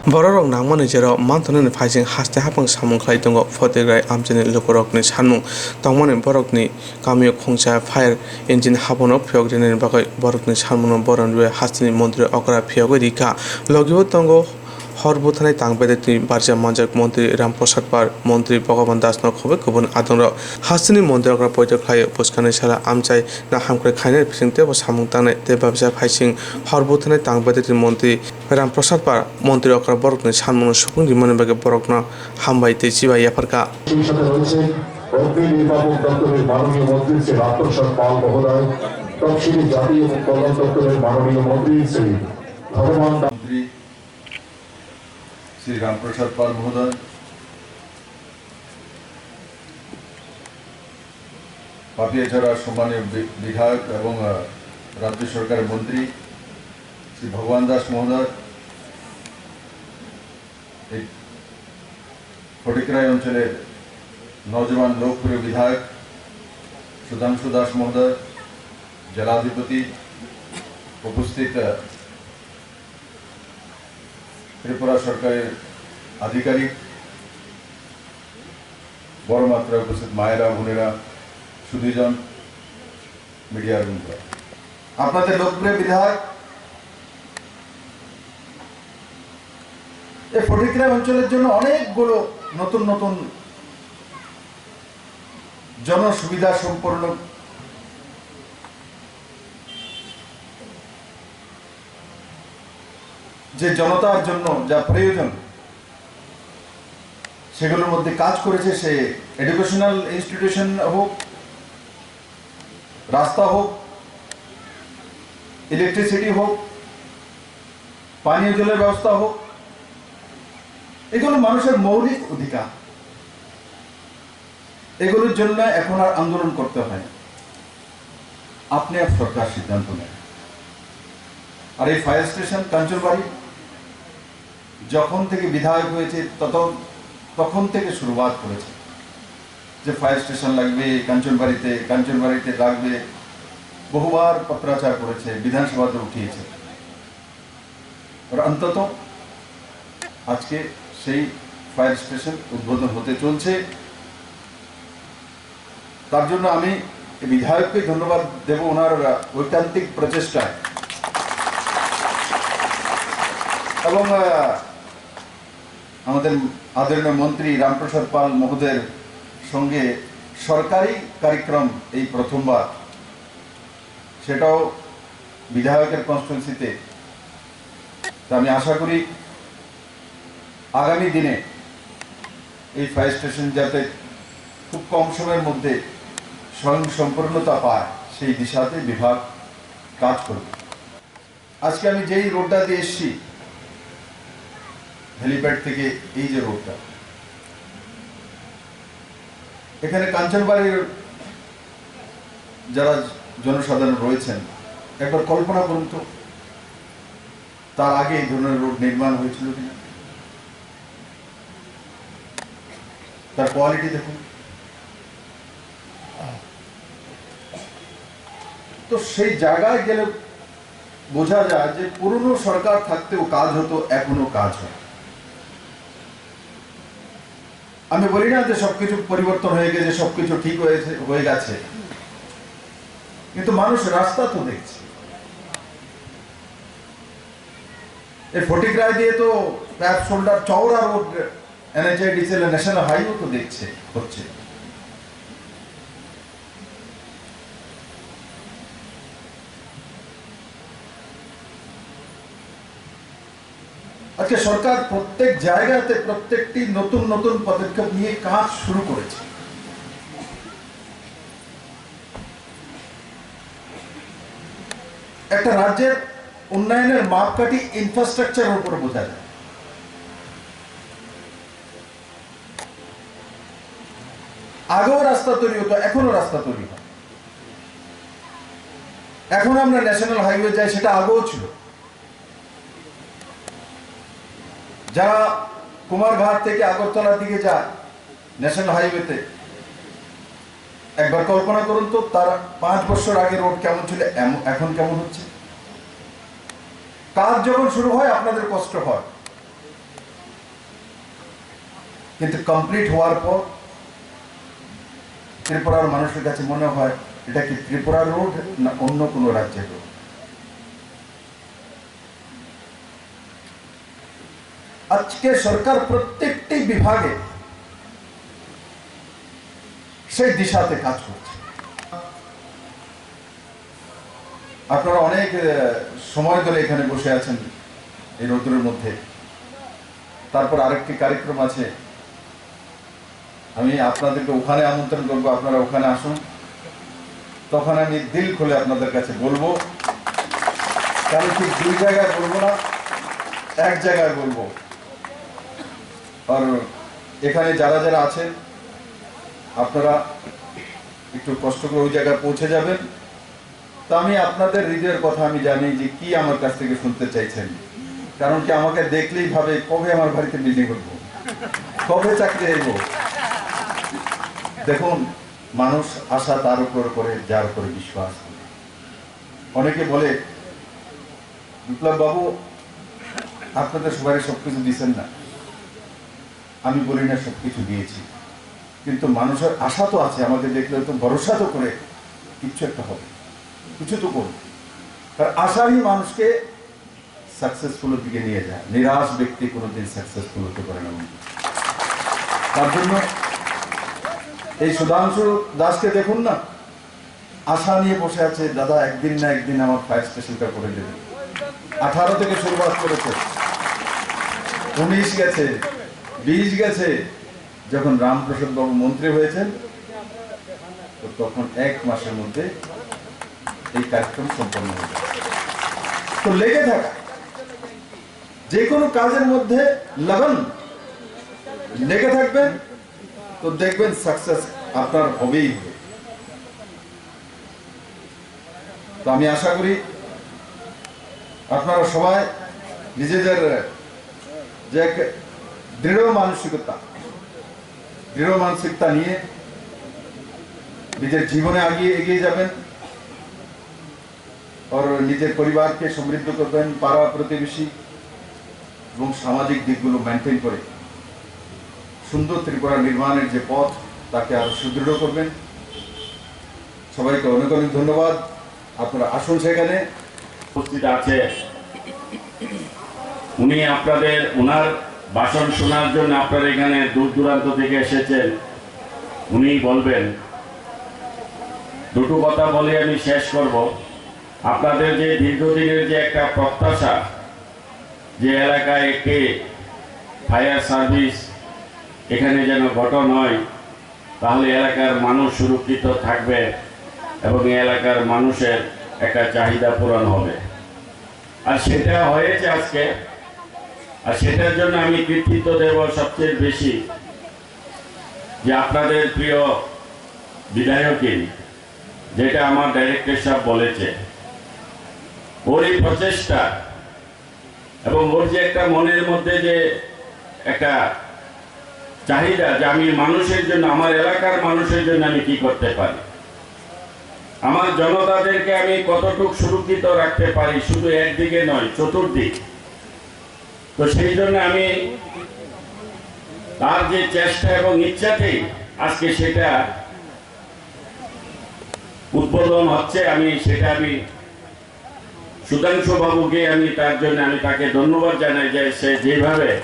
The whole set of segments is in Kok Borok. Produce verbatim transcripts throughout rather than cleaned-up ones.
Bororok nangmani jerok manthoknani phaising haste haphang samung khlai tongo. Photigrai amchaini lukurokni sanmung tongmani borokni kamio khungsa fire engine habono phiyok rinani bagwi borokni sanmungno borom rwui hasteni montri okra phiyogwi rikha. Logibo tongo hor buthanai tang bedekni barja manjak montri Ram Prasad Pal, montri Bhagavan Das no khobwi kubun adongrok. Hasteni montri okra poito khlai bwskanai sala amchai no hamkrai khainai bising teibo samung tangnai tei babisa phaising hor buthanai tang bedekni montri Ram Prasad Pal, montri okra borokni sanmungno supung rimani bagwi borokno hambai tei chibai yapharkha. সেই সাথে রয়েছেন অগ্নি নির্বাপক দপ্তরের মাননীয় মন্ত্রী শ্রী রামপ্রসাদ পাল মহোদয়, তফসিলি জাতি এবং কল্যাণ দপ্তরের মাননীয় মন্ত্রী শ্রী ভগবান দাস। মন্ত্রী শ্রী রামপ্রসাদ পাল মহোদয়, পাপিয়াছড়া সম্মানীয় বি-, বিধায়ক এবং, আহ, রাজ্য সরকারের মন্ত্রী শ্রী ভগবান দাস মহোদয়, এই ফটিকরায় অঞ্চলের নওজোয়ান লোকপ্রিয় বিধায়ক সুধাংশু দাস মহোদয়, জেলাধিপতি, উপস্থিত, আহ, ত্রিপুরা সরকারের আধিকারিক, বড় মাত্রায় উপস্থিত মায়েরা, বোনেরা, সুধীজন, মিডিয়ার বন্ধুরা, আপনাদের লোকপ্রিয় বিধায়ক এই ফটিকরায় অঞ্চলের জন্য অনেকগুলো নতুন নতুন জনসুবিধা সম্পন্ন যে জনতার জন্য যা প্রয়োজন, সেগুলোর মধ্যে কাজ করেছে। সে এডুকেশনাল ইনস্টিটিউশন হোক, রাস্তা হোক, ইলেকট্রিসিটি হোক, পানীয় জলের ব্যবস্থা হোক, এগুলো মানুষের মৌলিক অধিকার। এগুলোর জন্য এখন আর আন্দোলন করতে হয় না, আপনি আর সরকার সিদ্ধান্ত নেন। আর এই ফায়ার স্টেশন কাঞ্চনবাড়ি যখন থেকে বিধায়ক হয়েছে, তত, তখন থেকে শুরুয়াত করেছে যে ফায়ার স্টেশন লাগবে কাঞ্চনবাড়িতে, কাঞ্চনবাড়িতে লাগবে। বহুবার পত্রাচার করেছে, বিধানসভাতে উঠিয়েছে। আর অন্তত আজকে সেই ফায়ার স্টেশন উদ্বোধন হতে চলছে। তার জন্য আমি এই বিধায়ককে ধন্যবাদ দেব, ওনার, আহ, ঐকান্তিক প্রচেষ্টায়। এবং, আহ, আমাদের আদরণীয় মন্ত্রী রামপ্রসাদ পাল মহোদয়ের সঙ্গে সরকারি কার্যক্রম এই প্রথমবার, সেটাও বিধায়কের কনস্টিটুয়েন্সিতে। তো আমি আশা করি আগামী দিনে এই ফায়ার স্টেশন যাতে খুব কম সময়ের মধ্যে স্বয়ং সম্পূর্ণতা পায়, সেই দিশাতে বিভাগ কাজ করবে। আজকে আমি যেই রোডটা দিয়ে এসছি, হেলিপ্যাড থেকে এই যে রোডটা, এখানে কাঞ্চনবাড়ির যারা জনসাধারণ রয়েছেন, একবার কল্পনা করুন তো, তার আগে এই ধরনের রোড নির্মাণ হয়েছিল কিনা, তার কোয়ালিটি দেখুন। তো সেই জায়গায় গেলে বোঝা যায় যে পুরনো সরকার থাকতেও কাজ হতো, এখনো কাজ হয়। আমি বলি না যে সবকিছু পরিবর্তন হয়ে গেছে, সবকিছু ঠিক হয়েছে, হয়ে গেছে, কিন্তু মানুষ রাস্তা তো দেখছে। এই ফটিকরায় দিয়ে তো প্যাপ শোল্ডার চওড়া রোড, এনএইচআইডিসি ন্যাশনাল হাইওয়ে তো দেখছে, হচ্ছে। আজকে সরকার প্রত্যেক জায়গাতে প্রত্যেকটি নতুন নতুন পদক্ষেপ নিয়ে কাজ শুরু করেছে। একটা রাজ্যের উন্নয়নের মাপকাঠি ইনফ্রাস্ট্রাকচারের উপরে বোঝা যায়। আগেও রাস্তা তৈরি হতো, এখনো রাস্তা তৈরি হয়। এখন আমরা ন্যাশনাল হাইওয়ে যাই, সেটা আগেও ছিল। যারা কুমারঘাট থেকে আগরতলার দিকে যায় ন্যাশনাল হাইওয়েতে, একবার কল্পনা করুন তো, তার পাঁচ বছর আগে রোড কেমন ছিল, এম-, এখন কেমন হচ্ছে। কাজ যখন শুরু হয়, আপনাদের কষ্ট হয়। কিন্তু কমপ্লিট হওয়ার পর ত্রিপুরার মানুষের কাছে মনে হয় এটা কি ত্রিপুরা রোড না অন্য কোনো রাজ্যের রোড। আজকে সরকার প্রত্যেকটি বিভাগে সেই দিশাতে কাজ করছে। আপনারা অনেক আহ, সময় ধরে এখানে বসে আছেন এই রোদ্রের মধ্যে। তারপর আরেকটি কার্যক্রম আছে, আমি আপনাদেরকে ওখানে আমন্ত্রণ করবো, আপনারা ওখানে আসুন, তখন আমি দিল খুলে আপনাদের কাছে বলবো। কারণ ঠিক দুই জায়গায় বলবো না, এক জায়গায় বলবো। আর এখানে যারা যারা আছেন, আপনারা একটু কষ্ট করে ওই জায়গায় পৌঁছে যাবেন। তো আমি আপনাদের হৃদয়ের কথা আমি জানি যে কি আমার কাছ থেকে শুনতে চাইছেন। কারণ কি, আমাকে দেখলেই ভাবে কবে আমার বাড়িতে মিটিং করবো, কবে চাকরি আইব। দেখুন, মানুষ আশা তার উপর করে, যার উপরে বিশ্বাস করে। অনেকে বলে, "বিপ্লব বাবু, আপনাদের সবাই সবকিছু দিচ্ছেন না।" আমি বলি না সবকিছু দিয়েছি, কিন্তু মানুষের আশা তো আছে, আমাকে দেখলে তো ভরসা তো করে কিচ্ছু একটা হবে, কিছু তো করবে। কারণ আশাই মানুষকে সাকসেসফুলের দিকে নিয়ে যায়, নিরাশ ব্যক্তি কোনোদিন সাকসেসফুল হতে পারে না বন্ধু। তার জন্য এই সুধাংশু দাসকে দেখুন না, আশা নিয়ে বসে আছে, "দাদা, একদিন না একদিন আমার ফায়ার স্টেশনটা করে দেবে।" আঠারো থেকে শুরুয়াত করেছে, উনিশ গেছে, বিশ গেছে। যখন রামপ্রসাদ বাবু মন্ত্রী হয়েছেন, তো তখন এক মাসের মধ্যে এই কার্যক্রম সম্পন্ন হয়ে যায়। তো লেগে থাকা, যে কোনো কাজের মধ্যে লাগান, লেগে থাকবেন, তো দেখবেন সাকসেস আপনার হবেই হবে। তো আমি আশা করি আপনারা সবাই নিজেদের যে এক দৃঢ় মানসিকতা, দৃঢ় মানসিকতা নিয়ে নিজের জীবনে আগে এগিয়ে যাবেন। ওর নিজের পরিবারকে সমৃদ্ধ করবেন, পাড়া প্রতিবেশী এবং সামাজিক দিকগুলো মেনটেন করে সুন্দর ত্রিপুরা নির্মাণের যে পথ, তাকে আরো সুদৃঢ় করবেন। সবাইকে অনেক অনেক ধন্যবাদ। আপনারা আসুন সেখানে। উপস্থিত আছে, উনি আপনাদের, ওনার ভাষণ শোনার জন্য আপনারা এখানে দূর দূরান্ত থেকে এসেছেন। উনি বলবেন, দুটো কথা বলে আমি শেষ করব। আপনাদের যে দীর্ঘদিনের যে একটা প্রত্যাশা, যে এলাকায় একটি ফায়ার সার্ভিস এখানে যেন গঠন হয়, তাহলে এলাকার মানুষ সুরক্ষিত থাকবে এবং এই এলাকার মানুষের একটা চাহিদা পূরণ হবে। আর সেটা হয়েছে আজকে। আর সেটার জন্য আমি কৃতিত্ব দেব সবচেয়ে বেশি যে আপনাদের প্রিয় বিধায়কই, যেটা আমার ডাইরেক্টর সাহেব বলেছে, ওর এই প্রচেষ্টা এবং ওর যে একটা মনের মধ্যে যে একটা চাহিদা যে আমি মানুষের জন্য, আমার এলাকার মানুষের জন্য আমি কি করতে পারি, আমার জনতাদেরকে আমি কতটুকু সুরক্ষিত রাখতে পারি, শুধু একদিকে নয়, চতুর্দিক। তো সেই জন্য আমি তার যে চেষ্টা এবং ইচ্ছাতেই আজকে সেটা উদ্বোধন হচ্ছে, আমি সেটা আমি সুধাংশু বাবুকে আমি তার জন্য আমি তাকে ধন্যবাদ জানাই যে সে যেভাবে,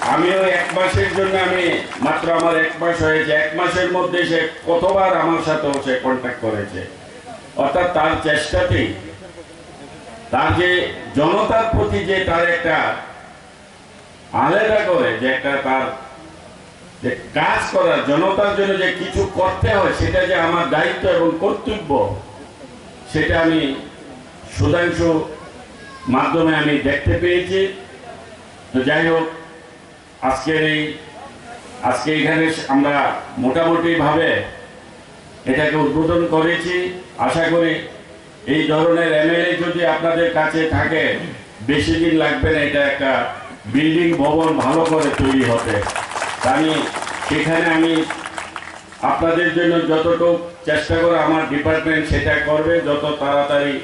আমিও এক মাসের জন্য, আমি মাত্র আমার এক মাস হয়েছে, এক মাসের মধ্যে সে কতবার আমার সাথে সে কন্ট্যাক্ট করেছে। অর্থাৎ তার চেষ্টাতেই, তার যে জনতার প্রতি যে তার একটা আলাদা করে যে একটা তার যে কাজ করার, জনতার জন্য যে কিছু করতে হয়, সেটা যে আমার দায়িত্ব এবং কর্তব্য, সেটা আমি সুধাংশু মাধ্যমে আমি দেখতে পেয়েছি। তো যাই হোক, আজকের এই, আজকে এখানে আমরা মোটামুটিভাবে এটাকে উদ্বোধন করেছি। আশা করি এই ধরনের এমএলএ যদি আপনাদের কাছে থাকে, বেশি দিন লাগবে না এটা একটা বিল্ডিং ভবন ভালো করে তৈরি হতে। তা আমি সেখানে আমি আপনাদের জন্য যতটুকু চেষ্টা করে আমার ডিপার্টমেন্ট সেটা করবে, যত তাড়াতাড়ি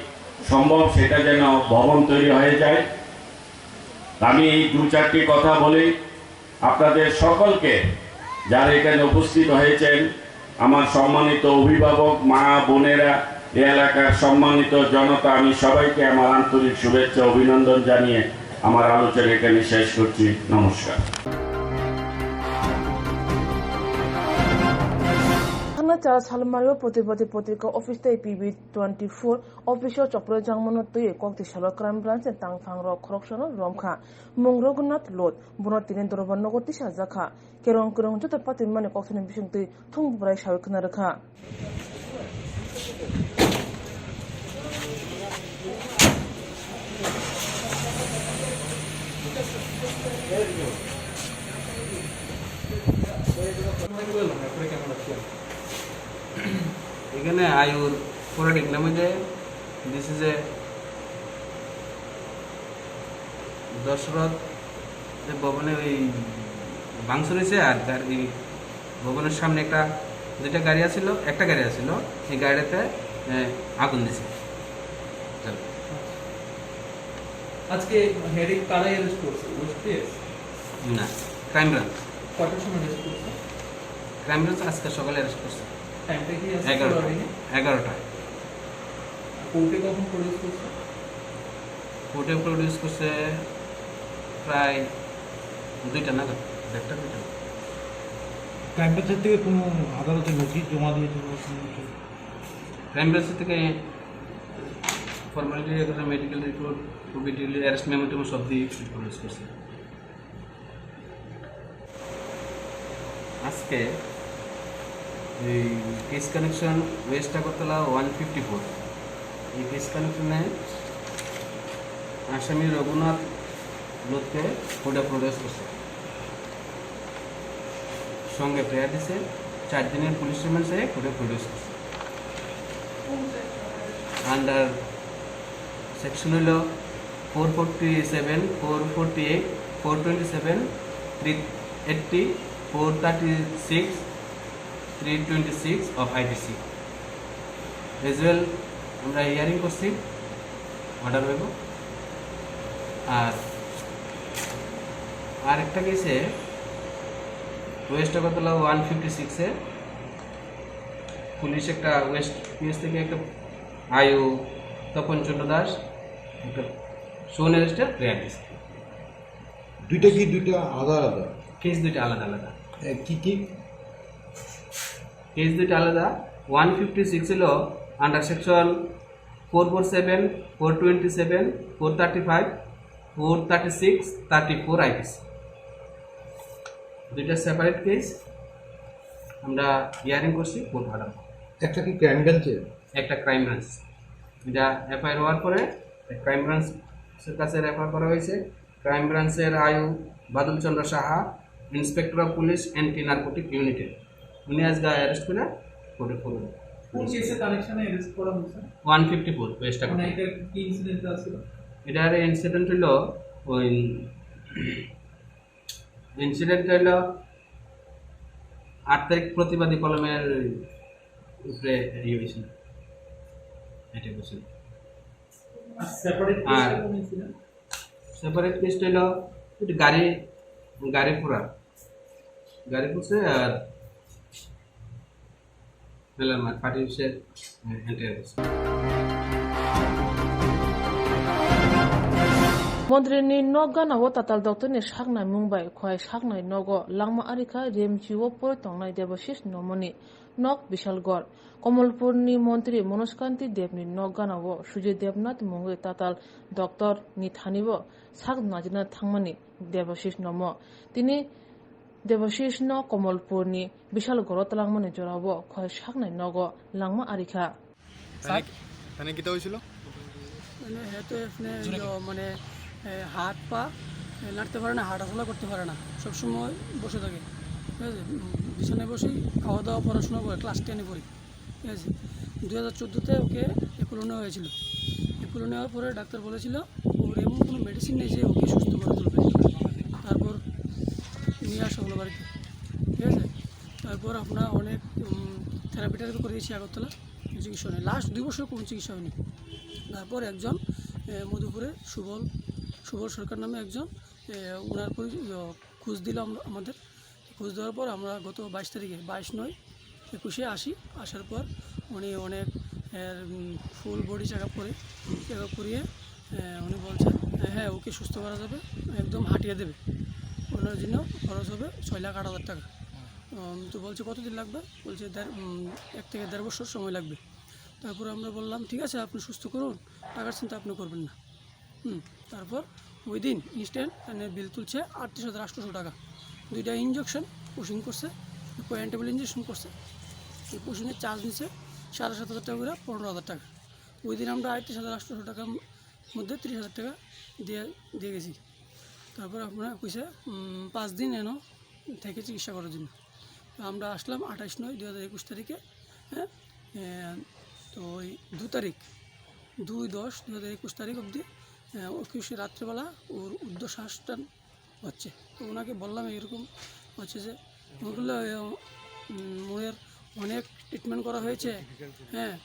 সম্ভব সেটা যেন ভবন তৈরি হয়ে যায়। আমি এই দু চারটি কথা বলি। আপনাদের সকলকে, যারা এখানে উপস্থিত হয়েছেন, আমার সম্মানিত অভিভাবক, মা, বোনেরা, এই এলাকার সম্মানিত জনতা, আমি সবাইকে আমার আন্তরিক শুভেচ্ছা, অভিনন্দন জানিয়ে আমার আলোচনা এখানে শেষ করছি। নমস্কার। Thangna char salmario Protibadi Potrika office tei P B twenty-four office o chopro jangmano twi kok tisalo crime branch ni tangphang rok khoroksa no romkha. Mung Raghunath Lot, bono tini Dorbar nogo tisa jakha. Kerong kerong joto patimani kokthaini bisingtwi thung bwrai sawi khna rwkha. এখানে আয়ুর পরে দেখলাম যে this is a Dasharath যে ভবনে ওই ভাঙচুর হয়েছে, আর গাড়ি, ভবনের সামনে একটা, দুইটা গাড়ি আছিল, একটা গাড়ি আছিল, এই গাড়িতে, এ, আগুন দিছে। চলো। আজকে হেড কারা অ্যারেস্ট করছে? West PS? না, ক্রাইম ব্রাঞ্চ। কটার সময় অ্যারেস্ট করছে? ক্রাইম ব্রাঞ্চ আজকে সকালে অ্যারেস্ট করছে। টাইমটা কি আছে? এগারোটা। এগারোটা। কোর্টে কখন প্রডিউস করছে? কোর্টে প্রডিউস করছে প্রায় দুইটা নাগাদ, দেড়টা দুইটা। ক্রাইম ব্রাঞ্চের থেকে কোনো আদালতে নোটিশ জমা দিয়েছে বলে কোনো কিছু? ক্রাইম ব্রাঞ্চ থেকে ফর্মালিটি, এখানে medical report, copy, arrest memo টেমো সব দিয়ে প্রডিউস করছে। আজকে এই case connection West Agartala one fifty four, এই কেস কানেকশনে আসামি রঘুনাথ লোধকে কোর্টে প্রডিউস করছে। সঙ্গে প্রেয়ার দিছে, চার দিনের পুলিশ রিমান্ড চেয়ে কোর্টে প্রডিউস করছে। আন্ডার সেকশন হইল four forty seven, four forty eight, four twenty seven, three eighty, four thirty six, three twenty six of IPC. As well আমরা হিয়ারিং করছি, অর্ডার হইব। আর আরেকটা কেসে ওয়েস্ট আগরতলা ওয়ান ফিফটি সিক্সে পুলিশ একটা ওয়েস্ট পিএস থেকে একটা আয়ু তপন চন্দ্র দাস একটা শো অ্যারেস্টের প্রেয়ার দিছে। দুইটা কি দুইটা আলাদা আলাদা? কেস দুইটা আলাদা আলাদা। এ, কি কি? কেস দুইটা আলাদা। ওয়ান ফিফটি সিক্স হলো under section four four seven, four twenty seven, four thirty five, four thirty six, thirty four IPC. দুইটা সেপারেট কেস আমরা হিয়ারিং করছি কোর্ট অর্ডার। একটা কি ক্রাইম ব্রাঞ্চে? একটা ক্রাইম ব্রাঞ্চ। এটা এফআইআর হওয়ার পরে ক্রাইম ব্রাঞ্চের কাছে রেফার করা হয়েছে। ক্রাইম ব্রাঞ্চের আয়ু Badal Chandra Saha, inspector of police anti narcotic ইউনিটের, উনি আজকে অ্যারেস্ট করে কোর্টে ফরওয়ার্ড। কোন কেসে কানেকশনে অ্যারেস্ট করা হয়েছে? ওয়ান ফিফটি ফোর ওয়েস্ট মানে আগরতলা। এটা কি ইনসিডেন্ট ছিল? এটার ইনসিডেন্ট হলো ওই ইনসিডেন্ট হইল আট তারিখ প্রতিবাদী কলমের উপরে ইয়ে হয়েছিল, অ্যাটাক হয়েছিল। আর সেপারেট আর কেসটা কোন ইনসিডেন্ট? সেপারেট কেসটা হইল একটু গাড়ি, গাড়ি পুরা, গাড়ি পুড়ছে আর Melamar party se, eh, entry. Montri ni nok gana o tatal doctor ni saknai mung bai khwlai saknai nogo langma arikha Remchi o poroi tongnai Debashish Nomoni nok Bishalgarh. Komolpur ni montri Manoj Kanti Deb ni nok gana o Sujay Debnath mungwi tatal doctor ni thani o sak najina thangmani Debashish Nomo. Tini Debashish no Komolpur ni Bishalgarh o twlangmani jora o khwlai saknai nogo langma arikha. তাহলে কি, তাহলে কিতা হয়েছিল? মানে, হে তো এখানে ইয়ো, মানে, এ, হাত পা, এ, নাড়তে পারে না, হাঁটাচলা করতে পারে না, সবসময় বসে থাকে, ঠিক আছে? উম, বিছানায় বসেই খাওয়া দাওয়া, পড়াশোনা করে, ক্লাস টেনে পড়ে, ঠিক আছে? দুই হাজার চোদ্দোতে ওকে অ্যাপোলো নেওয়া হয়েছিল। অ্যাপোলো নেওয়ার পরে ডাক্তার বলেছিল ওর এমন কোনো মেডিসিন নেই যে ওকে সুস্থ করে তুলবে। তারপর নিয়ে আসা হলো বাড়িতে, ঠিক আছে? তারপর আমরা অনেক, উম, থেরাপি টেরাপি করিয়েছি আগরতলা, চিকিৎসা নেই। লাস্ট দুই বছর কোনো চিকিৎসা হয়নি। তারপর একজন, এ, মধুপুরে সুবল, সুবল সরকার নামে একজন, এ, ওনার পরি-, ইয়ো, খোঁজ দিল আমরা, আমাদের। খোঁজ দেওয়ার পর আমরা গত বাইশ তারিখে, বাইশ নয়, একুশে আসি। আসার পর উনি অনেক, এর, উম, ফুল বডি চেক আপ করে, চেক আপ করিয়ে, এ, উনি বলছেন, "হ্যাঁ, হ্যাঁ, ওকে সুস্থ করা যাবে, একদম হাঁটিয়ে দেবে।" ওনার জন্য খরচ হবে ছয় লাখ আট হাজার টাকা। উম, তো বলছে, "কতদিন লাগবে?" বলছে, "দেড়, উম, এক থেকে দেড় বছর সময় লাগবে।" তারপর আমরা বললাম, "ঠিক আছে, আপনি সুস্থ করুন, টাকার চিন্তা আপনি করবেন না।" হুম, তারপর ওই দিন ইনস্ট্যান্ট মানে বিল তুলছে আটত্রিশ হাজার আটশোশো টাকা। দুইটা ইঞ্জেকশন পুশিং করছে, প্যারাসিটামল ইঞ্জেকশন করছে। এই পুশিংয়ের চার্জ নিছে সাড়ে সাত হাজার টাকা করে, পনেরো হাজার টাকা। ওই দিন আমরা আটত্রিশ হাজার আটশোশো টাকার মধ্যে ত্রিশ হাজার টাকা দিয়ে, দিয়ে গেছি। তারপর আপনারা কইছে, উম, পাঁচ দিন এনো থেকে চিকিৎসা করার জন্য। তো আমরা আসলাম আঠাশ নয় দুই হাজার একুশ তারিখে, হ্যাঁ? এ, তো ওই দু তারিখ, দুই দশ দুই হাজার একুশ তারিখ অবধি, এ, একুশে রাত্রেবেলা ওর ঊর্ধ্ব শ্বাস টান হচ্ছে। তো ওনাকে বললাম, "এরকম হচ্ছে যে ওগুলো, এ, উম, মনের অনেক ট্রিটমেন্ট করা হয়েছে, হ্যাঁ,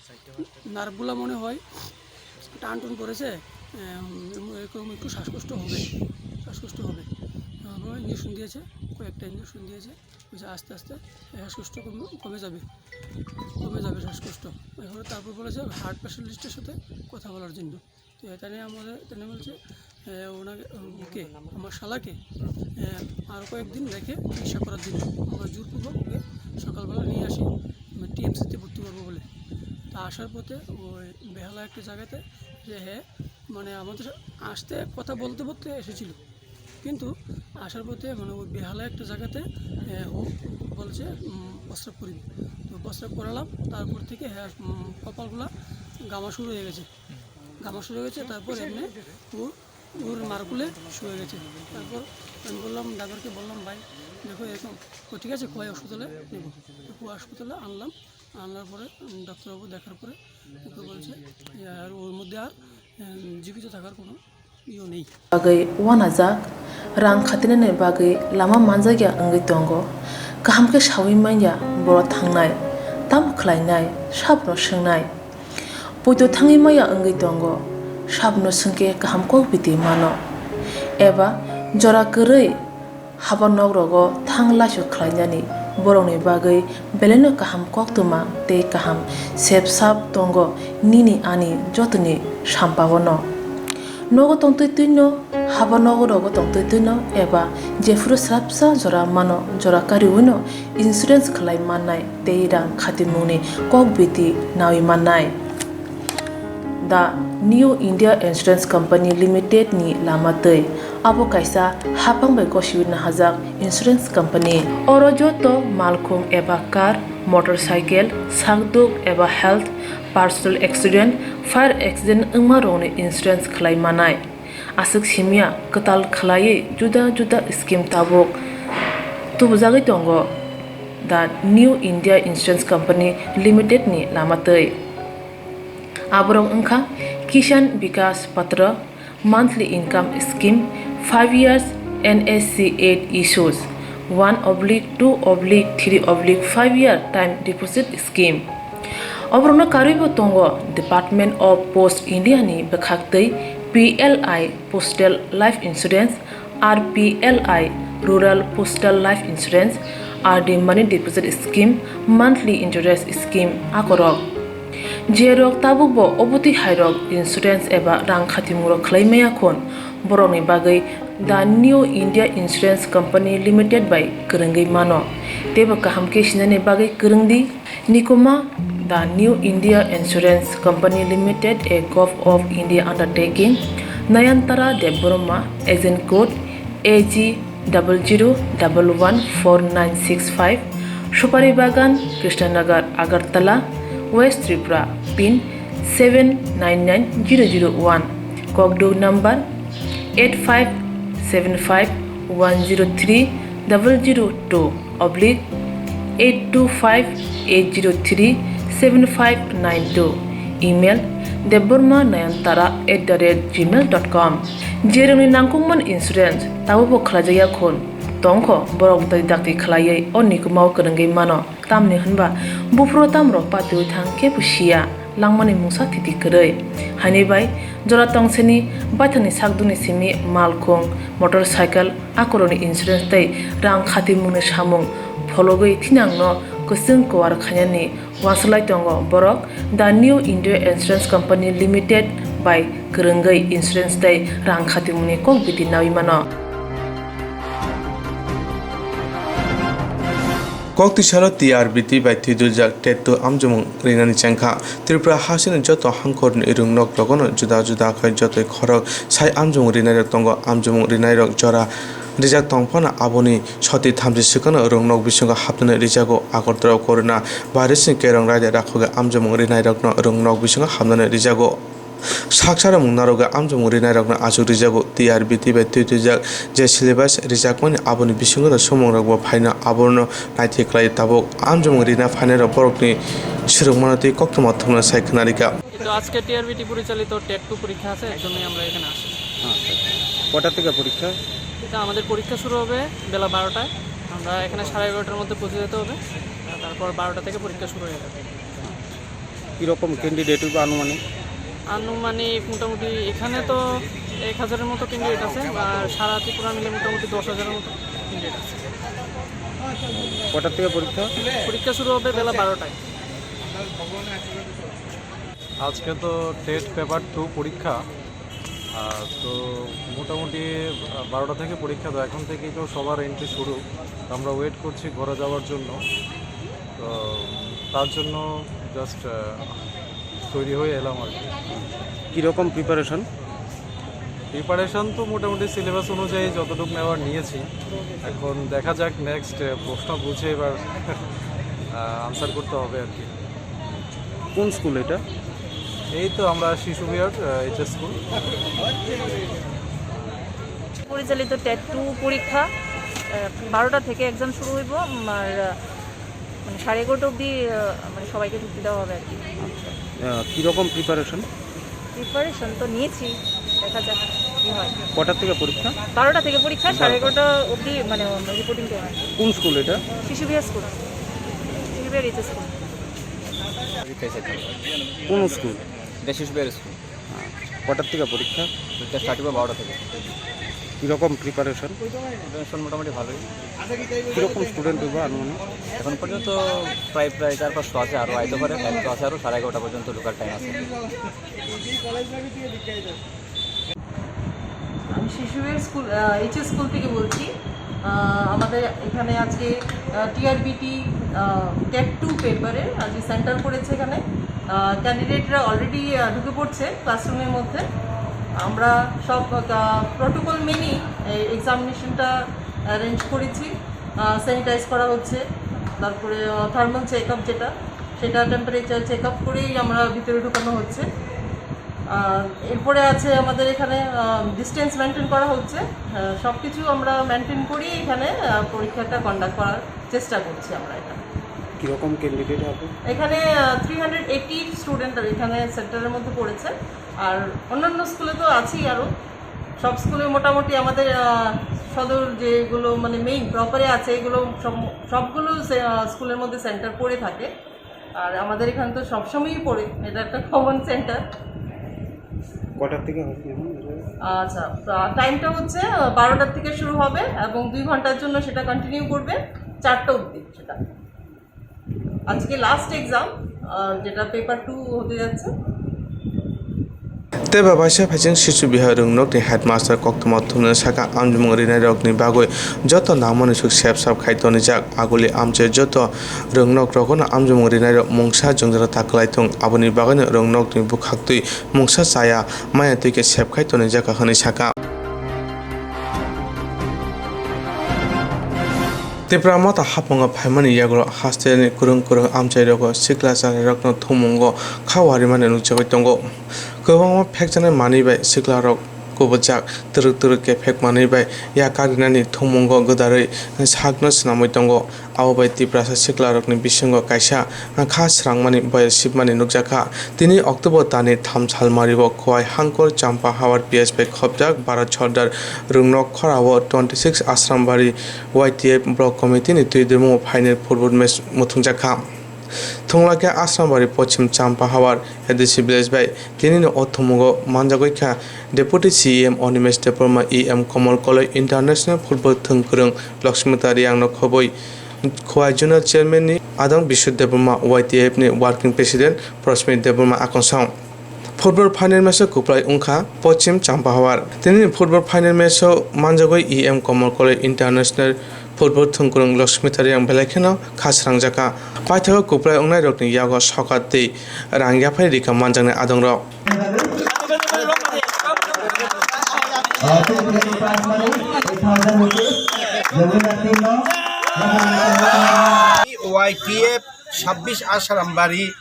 নার্ভগুলো মনে হয় টান টুন করেছে, এ, উম, এরকম একটু শ্বাসকষ্ট হবে, শ্বাসকষ্ট হবে।" তারপর ইঞ্জেকশন দিয়েছে, কয়েকটা ইঞ্জেকশন দিয়েছে, বলছে, "আস্তে আস্তে এই শ্বাসকষ্ট কমে, কমে যাবে, কমে যাবে শ্বাসকষ্ট।" এরপরে তারপর বলেছে হার্ট স্পেশালিস্টের সাথে কথা বলার জন্য। তো এটা নিয়ে আমাদের, এটা নিয়ে বলছে, এ, ওনাকে, ওকে, আমার শালাকে, এ, আরও কয়েকদিন রেখে চিকিৎসা করার জন্য আমরা জোরপূর্বক ওকে সকালবেলা নিয়ে আসি, মানে, টিএমসিতে ভর্তি করবো বলে। তা আসার পথে ওই বেহালা একটা জায়গাতে যে হ্যাঁ, মানে, আমাদের আসতে কথা বলতে বলতে এসেছিল, কিন্তু আসার পথে, মানে, ওই বেহালা একটা জায়গাতে, এ, ও বলছে, উম, প্রস্রাব করিব। তো প্রস্রাব করালাম, তারপর থেকে হ্যাঁ, উম, কপালগুলা গামা শুরু হয়ে গেছে। গামা শুরু হয়ে গেছে, তারপর এমনি ও ওর মার কোলে শুয়ে গেছে। তারপর আমি বললাম, ড্রাইভারকে বললাম, "ভাই, দেখো এরকম।" "ও ঠিক আছে, খোয়াই হসপিটালে নেবো।" তো খোয়াই হসপিটালে আনলাম, আনার পরে, উম, ডাক্তারবাবু দেখার পরে ওকে বলছে, "এ, আর ওর মধ্যে আর, উম, জীবিত থাকার কোনো ইয়ে নেই।" Bagwi uanajak, rang khatinani bagwi lama manjakya wngwi tongo. Kaham khe saui manya borok thangnai, tamo khlainai, sabono swngnai. Poito thangwi maya wngwi tongo, sabono swngkhe kaham kok biti mano. Eba jora kwrwi haba nok rogo thang laisu khlainani borokni bagwi belaino kaham koktwma tei kaham sep sap tongo nini ani jotoni sampaono. Nogo tongtwi twino, haba nogo rogo tongtwi twino eba jephuru swrapsa jora mano, jora kariwino insurance khlai mannai tei rang khatimungni kok biti naui mannai. The New India Insurance Company Limited ni lama twi. Abo kaisa haphang bai gosiwi nahajak insurance company. Oro joto malkhung eba car, motorcycle, sakduk eba health, personal accident, fire accident wngma rokni insurance khlai manai. Aswk simya kwtal khlaiwi juda juda scheme tabuk tubujagwi tongo the New India Insurance Company Limited ni lama twi. Aborok wngkha Kisan Vikas Patra, monthly income scheme, five years N S C eight issues, one oblique two oblique three oblique five year time deposit scheme. Oborokno karwibo tongo Department of Post India ni bwkhaktwi P L I Postal Life Insurance, R P L I Rural Postal Life Insurance, R D Money Deposit Scheme, Monthly Interest Scheme akorok. Jerok tabukbo obotwi hairok insurance eba rang khatimung rok khlai maya khun, borokni bagwi the New India Insurance Company Limited bai kwrwngwi mano. Teibo kaham khe sinani bagwi kwrwng di. Nikuma, the New India Insurance Company Limited, a Govt of India undertaking, Nayantara Debbarma, agent code A G double zero double one four nine six five, Supari Bagan, Krishnanagar, Agartala, West Tripura, pin seven nine nine zero zero one, Kokduk number eight five seven five one zero three double zero two oblique eight two five eight zero three seven five nine two, email debbarma nayantara at the rate gmail dot com. Jerokni nangkukmani insurance tabukbo khlaijakya khun tongkho, borok dai dakti khlaiwi o nikumao kwrwngwi mano, tamni hwnba buphuru tamrok patiwi thang khe bo siya. langmani mungsa thiti kwrwi. Haini bai jora tongseni baithangni sakduni simi malkhung, motorcycle, akoroni insurance tei rang khatimungni samung phologwi thinangno kwchwng kuar khainani uansuk lai tongo borok The New India Insurance Company Limited bai kwrwngwi insurance tei rang khatimungni kok biti naui mano. Kok twisalo T R B T bai twidulljak tattoo amjomung rinani chengkha. Tripura hasteni joto hangkhorni rwngnok rogono juda juda khe jotoi khorok sai amjomung rinairok tongo. Amjomung rinairok jora rijak tong phano aboni soti thamchi swkangno rwngnok bisingo hapnani rijago. Agartala Corona virusni kerong raida rakhogwi amjomung rinairokno rwngnok bisingo hapnani rijago. Sak saromung narwkgwi amjomung rinairokno achuk rijago. T R B T bai twi twijak je syllabus rijakmani aboni bisingono sumungrokbo phaino abono naitwi khlai tabuk. Amjomung rina phainairok borokni swrwngmano tei koktwma thumna sai khna rikha. তো আজকে টিআরবিটি পরিচালিত TET two পরীক্ষা আছে, এর জন্যই আমরা এখানে আসি। আচ্ছা, আচ্ছা। কটার থেকে পরীক্ষা? এটা আমাদের পরীক্ষা শুরু হবে বেলা বারোটায়। আমরা এখানে সাড়ে এগারোটার মধ্যে পৌঁছে যেতে হবে, তারপর বারোটা থেকে পরীক্ষা শুরু হয়ে যাবে। কীরকম ক্যান্ডিডেট হইব আনুমানিক? আনুমানিক মোটামুটি এখানে তো এক হাজারের মতো ক্যান্ডিডেট আছে, আর সারা ত্রিপুরা মিলে মোটামুটি দশ হাজারের মতো ক্যান্ডিডেট আছে। কটার থেকে পরীক্ষা? পরীক্ষা শুরু হবে বেলা বারোটায়। আজকে তো টেট পেপার টু পরীক্ষা। আহ, তো মোটামুটি, আহ, বারোটা থেকে পরীক্ষা, তো এখন থেকেই তো সবার এন্ট্রি শুরু। তো আমরা ওয়েট করছি ঘরে যাওয়ার জন্য। তো তার জন্য জাস্ট, আহ, তৈরি হয়ে এলাম আর কি। কীরকম প্রিপারেশন? প্রিপারেশন তো মোটামুটি সিলেবাস অনুযায়ী যতটুকু নেওয়ার নিয়েছি। এখন দেখা যাক নেক্সট, আহ, প্রশ্ন বুঝে এবার, আহ, আনসার করতে হবে আর কি। কোন স্কুল এটা? এই তো আমরা শিশু বিহার, আহ, এইচএস স্কুল। পরিচালিত টেট টু পরীক্ষা, আহ, বারোটা থেকে এক্সাম শুরু হইব। আর, আহ, মানে, সাড়ে এগারোটা অবধি, আহ, মানে, সবাইকে ঢুকতে দেওয়া হবে আর কি। আহ, কীরকম প্রিপারেশন? প্রিপারেশন তো নিয়েছি, দেখা যাক কি হয়। কটার থেকে পরীক্ষা? বারোটা থেকে পরীক্ষা, সাড়ে এগারোটা অবধি, মানে, রিপোর্টিং টাইম আছে। কোন স্কুল এটা? শিশু বিহার স্কুল, শিশু বিহার এইচএস স্কুল। কোন স্কুল? এটা শিশু বিহার স্কুল। কটার থেকে পরীক্ষা? পরীক্ষা স্টার্ট হবে বারোটা থেকে। কীরকম প্রিপারেশন? প্রিপারেশন মোটামুটি ভালোই। কীরকম স্টুডেন্ট হইব আনুমানিক? এখন পর্যন্ত প্রায়, প্রায় চার পাঁচশো আছে, আরও আইতে পারে। টাইম তো আছে, আরও সাড়ে এগারোটা পর্যন্ত ঢোকার টাইম আছে। আমি শিশু বিহার স্কুল, আহ, এইচএস স্কুল থেকে বলছি। আহ, আমাদের এখানে আজকে, আহ, টিআরবিটি, আহ, টেট টু পেপারের আজকে সেন্টার পড়েছে এখানে। আহ, ক্যান্ডিডেটরা অলরেডি, আহ, ঢুকে পড়ছে ক্লাসরুমের মধ্যে। আমরা সব, আহ, প্রোটোকল মেনেই এই এক্সামিনেশনটা অ্যারেঞ্জ করেছি। আহ, স্যানিটাইজ করা হচ্ছে, তারপরে, আহ, থার্মাল চেক আপ যেটা, সেটা টেম্পারেচার চেক আপ করেই আমরা ভিতরে ঢুকানো হচ্ছে। আহ, এরপরে আছে আমাদের এখানে, আহ, ডিস্টেন্স মেনটেন করা হচ্ছে। আহ, সব কিছু আমরা মেনটেন করেই এখানে, আহ, পরীক্ষাটা কন্ডাক্ট করার চেষ্টা করছি আমরা এখানে। কীরকম ক্যান্ডিডেট হবে? এখানে, আহ, থ্রি হান্ড্রেড এইটি স্টুডেন্ট এখানে সেন্টারের মধ্যে পড়েছে। আর অন্যান্য স্কুলে তো আছেই আরও। সব স্কুলে মোটামুটি আমাদের, আহ, সদর যেগুলো মানে মেইন প্রপারে আছে, এগুলো সব-, সবগুলো সে-, আহ, স্কুলের মধ্যে সেন্টার পড়ে থাকে। আর আমাদের এখানে তো সবসময়ই পড়ে, এটা একটা কমন সেন্টার। কটার থেকে হবে এখন? আচ্ছা, আহ, টাইমটা হচ্ছে, আহ, বারোটার থেকে শুরু হবে এবং দুই ঘন্টার জন্য সেটা কন্টিনিউ করবে চারটা অবধি সেটা। আজকে লাস্ট এক্সাম, আহ, যেটা পেপার টু হতে যাচ্ছে। Tei babaisa phaising Sichu Bihar rwngnokni headmaster koktwma thumnani saka amjimung rinairokni bagwi joto nangmani swk sep sap khai tonijak. Aguli amchai joto rwngnok rogono amjimung rinairok mungsa jwngjala ta kwlai thung, aboni bagwino rwngnokni bwkhaktwi mungsa chaya maya twi khe sep khai tonijak kha hwnwi saka. Tipra Motha haphango phaimani yagulo hasteni kwrwng kwrwng amchairogo sikla chanairokno thumungo kha warimani nukjagwi tongo. Kwbangma phekjaknai manwi bai siklarok kubujak twrwk twrwk khe phek manwi bai yak kagrinani thumungo gwdarwi sakno swnamwi tongo. Abo bai Tiprasa siklarokni bisingo kaisa kha srangmani boyar sibmani nukjakha. Tini October talni tham salmario Khowai Hangkor Champa Hawar P S bai khopjak Bharat Sordar Rwngnok khorao twenty six Asrambari Y T F Block Committee ni twi dwmung final football match muthungjakha. Thunglakhe Asrambari Pochim Champahawar A D C village bai tinini o thwngmungo manjagwi kha Deputy C E M Animesh Debbarma, E M Kamal Koloi International Football Thwngkwrwng Lakshmita Riyangno khobwi Khowai Zonal Chairman ni Adang Bishu Debbarma, Y T F ni Working President Prasmit Debbarma Akonsong. Football final match o kwplai wngkha Pochim Champahawar. Tinini football final match o manjagwi E M Kamal Koloi International Football Thwngkwrwng Lakshmita Riyang belai kheno kha srangjakha. Paithago kwplai wngnairokni yago sokat tei rang yaphai rikha manjaknai adongrok. Y T F sabbish Asrambari,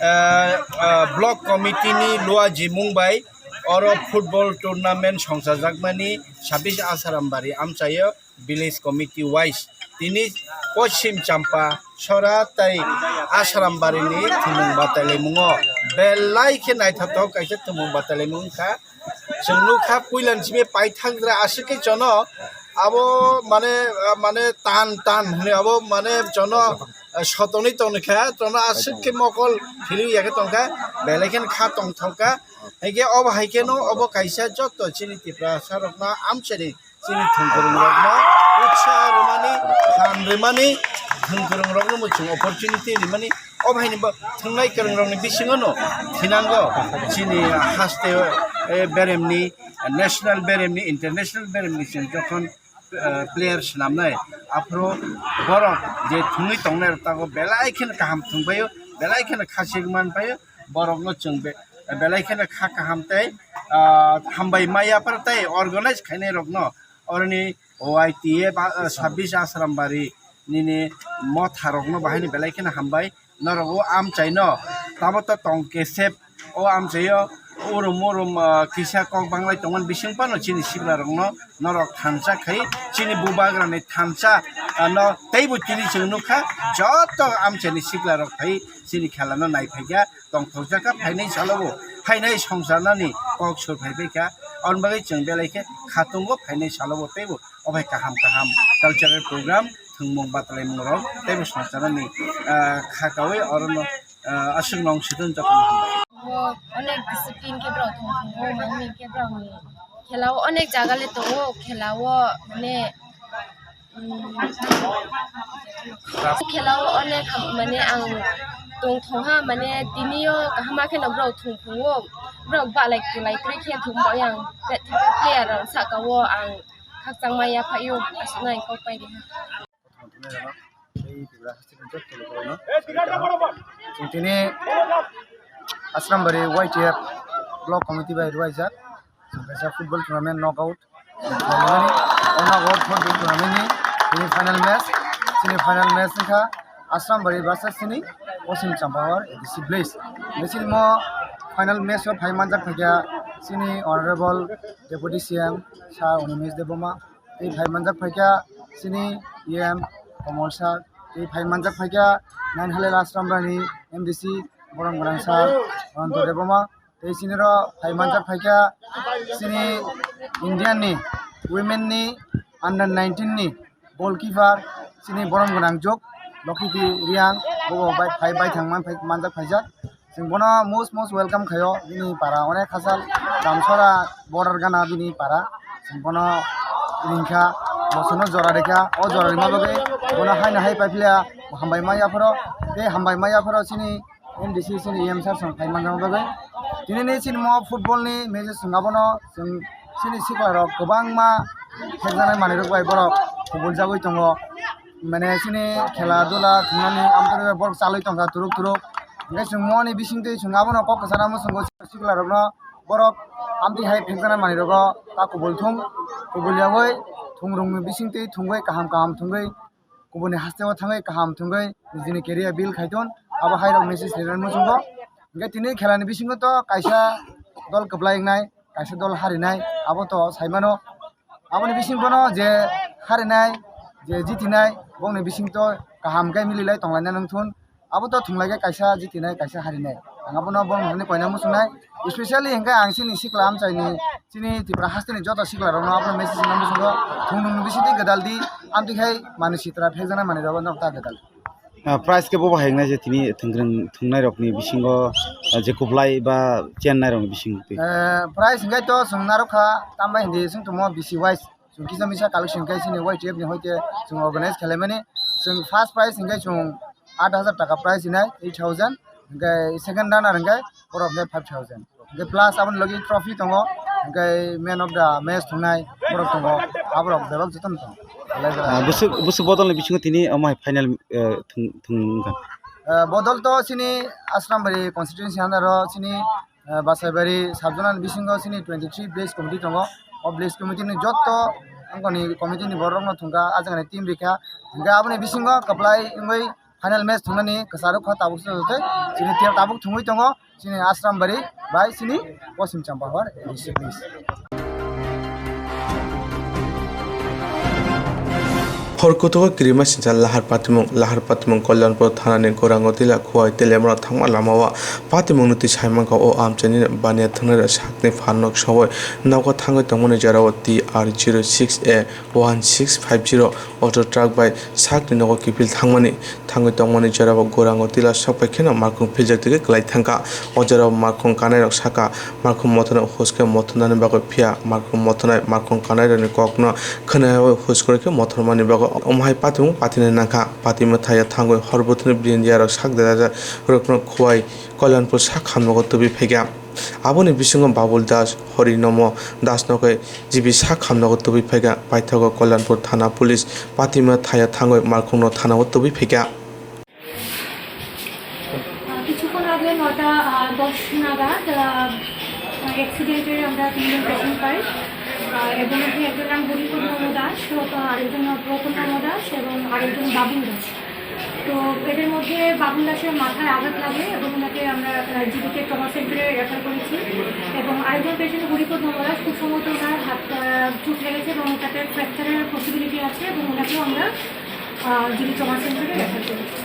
ah, ah, Block Committee ni Lua Jimung bai oro football tournament songchajakmani sabbish Asrambari amchaio village committee wise tini Pochim Champa Sora tei Asrambari ni thwngmung batailaimungo belai khe naithothok kaisa thwngmung batailaimung wngkha. Chwng nukha puilani simi paithakgra aswk khe jono abo mane, mane tan tan hwnwi abo mane jono, eh, sotonwi tongkha, jono aswk khe mokol philwi ya khe tongkha, belai kheno kha tongthokha. Hinkhe obo hai kheno obo kaisa joto chini Tiprasa rokno amchaini chini thwngkwrwng rokno utsaho rwmani, phan rwmani, thwngkwrwng rokno bo chwng opportunity rwmani. O bahaini bo thwngnai kwrwng rokni bisingo no thinango chini haste, eh, beremni, national beremni, international beremni chwng jokhon, eh, player swnamnai, aphuru borok je thwngwi tongnai rok tago belai kheno kaham thwngpaio, belai kheno khachik manpaio, borokno chwng be-, belai kheno kha kaham tei, ah, hambai maya phar tei organize khainai rokno oroni Y T F, ah, sabbish Asrambari nini motha rokno bahaini belai kheno hambai. Norok o amchaino tamo to tong kesep o amchaio urum urum, ah, kisa kok banglai tongmani bising phano chini sikla rokno norok thansa khai chini bubagrani thansa, ah, no teibo tini chwng nukha joto amchaini sikla rok khai chini khela no nai phaikha. Tongthokjak kha phainai salo bo, phainai songcharnani kok sur phai bai kha. Aboni bagwi chwng belai khe khatungo phainai salo bo teibo o bai kaham kaham cultural program, thwngmung batalaimung rok teibo songcharnani, ah, kha kaui orono, ah, aswk nong swtun jotono hambai. Bo onek discipline khe borok thwng thwngo, mani khe borokni khela o onek jaga le tongo, khela o mane Khela o onek ham-, mane ang tong thong ha, mane tini o kaham khe no borok thung thung o, borok balai kwlai kwrwi khe thung bo yang player rok saka o ang khakchangma yaphai o, aswk nai kok pai ri ha. Chwng tini Asrambari Y T F Block Committee bai rwjak. Chwng kaisa football tournament knockout. Knockout football tournament ni semi final match. Semi final match wngkha Asrambari versus chini Pochim Champahawar A D C village. Chini mo final match o phai manjak phaikha chini Honorable Deputy C M Sir Animesh Debbarma. Tei phai manjak phaikha chini E M Kamal Sir. Tei phai manjak phaikha Nine Halal Asrambari M D C Borom Gwnang Sir Ananto Debbarma. Tei chini ro phai manjak phaikha chini Indian ni women ni under nineteen ni goalkeeper chini borom gwnang jok Lokiti Riang, bo bai phai bai thang man phai manjak phaijak. Chwng bono most most welcome khaio, bini para onek hachal Damsora border gana bini para. Chwng bono ringkha, bosono jora rikha, o jora rima bagwi bono haino hai paiphilia hambai ma yaphoro, tei hambai ma yaphoro chini M D C chini E M sir song phai manna bagwi. Tini ni chini mo football ni match chwng abono chwng chini sikla rok kwbangma khekjaknai manwi rok bai borok kubul jagwi tongo. Mane chini khela dula thwngmani amtwrwi borok chalwi tongkha turuk turuk. Hwnkhe chwng mo ni bisingtwi chwng abono kok kwchana muchungo sikla rokno borok amtwi hai phekjaknai manwi rogo ta kubul thung kubul yagwi thung rungni bisingtwi thungwi kaham kaham thungwi kubuni hasteo thangwi kaham thwngwi nijini career build khaithon, abo hairok message rinani muchungo. Hwnkhe tini khelani bisingo to kaisa dol kwplai wngnai, kaisa dol harinai, abo to saimano. Aboni bisingo bono je harinai, je jitinai, bongni bisingto kaham khe mililai tonglaina nangthun. Abo to thwnglaikhe kaisa jitinai, kaisa harinai. Ang abono bono hwnwi koina muchungnai. Especially hwnkhe ang chini sikla amchaini, chini Tripura hasteni joto siklarokno abono message rwna muchungo, thwng nwng bisingtwi gwdal di, amtwi khai manwi sitra phekjaknai manwi rokno ta gwdal. Ah, price khe bo bahai wngnai je tini thwngkwrwng thwngnai rokni bisingo, ah, je kuplai ba chennai rokni bising twi. Eh, price hwnkhe to chwng narwkha, tambai hindi chwng tongmo B C wise. Chwng kisa misa collection khe chini Y T F ni hoite chwng organize khwlaimani. Chwng first prize hwnkhe chwng aat hajar taka prize hinai, eight thousand. Hwnkhe second runner hwnkhe borok hwnkhe five thousand. Hwnkhe plus aboni logi trophy tongo. Hwnkhe man of the match thwngnai borok tongo. Aborok bebak jotono tongo. Ah, busu, busu bodolni bisingo tini omo hai final, eh, thwng, thwng wngkha. Eh, bodol to chini Asrambari constituency under o chini eh, Basaibari sub-zonal bisingo chini twenty three village committee tongo. O village committee ni jotto angkoni committee ni borok rokno thwngkha, ajani team rikha. Hwnkhe aboni bisingo kwplai wngwi final match thwngnani kwcharwkha tabuk se joto. Chini team tabuk thwngwi tongo chini Asrambari bai chini Poschim Champahor district ni. Hor kutugo kirima sinsa lahar patimung, lahar patimung Kalyanpur thanani Gorangotila Khowai Telemra thangma lamao patimungni twi saimangkha o amchaini baniya thwngnairok sakni phanno sowoi nogo thangwi tongmani jorao T R zero six A one six five zero auto truck bai sakni nogo kiphil thangmani. Thangwi tongmani jorao Gorangotila sokphai kheno markhung philjak twi kwlai thangkha. O jorao markhung kanairok sakha, markhung mothano huske mothonani bagwi phiya, markhung mothonai markhung kanairokni kokno khwnayawui huskori khe mothormani bagwi omo hai patimung patinai nangkha. Pati mwthaya thangwi hor bwthwini brindiarok sak derajak rokno Khowai Kalyanpur sak hamnogo tubui phaikha. Aboni bisingo Babul Das, Hori Nomo Das no khe G B sak hamnogo tubui phaikha. Paithago Kalyanpur thana police pati mwthaya thangwi markhungno thanao tubui phaikha. আহ, কিছুক্ষণ আগে নটা, আহ, দশ নাগাদ, আহ, অ্যাক্সিডেন্টে আমরা তিনজন পেশেন্ট পাই। আহ, এর মধ্যে একজন নাম হরিপদ নম দাস, আহ, আরেকজন নাম প্রফুল্ল নম দাস এবং আরেকজন বাবুল দাস। তো এদের মধ্যে বাবুল দাসের মাথায় আঘাত লাগে এবং ওনাকে আমরা, আহ, জিবিকে ট্রমা সেন্টারে রেফার করেছি। এবং আরেকজন পেশেন্ট হরিপদ নম দাস, খুব সম্ভবত ওনার হাত, আহ, চোট লেগেছে এবং ওটাতে ফ্র্যাকচারের পসিবিলিটি আছে এবং ওনাকেও আমরা, আহ, জিবি ট্রমা সেন্টারে রেফার করেছি।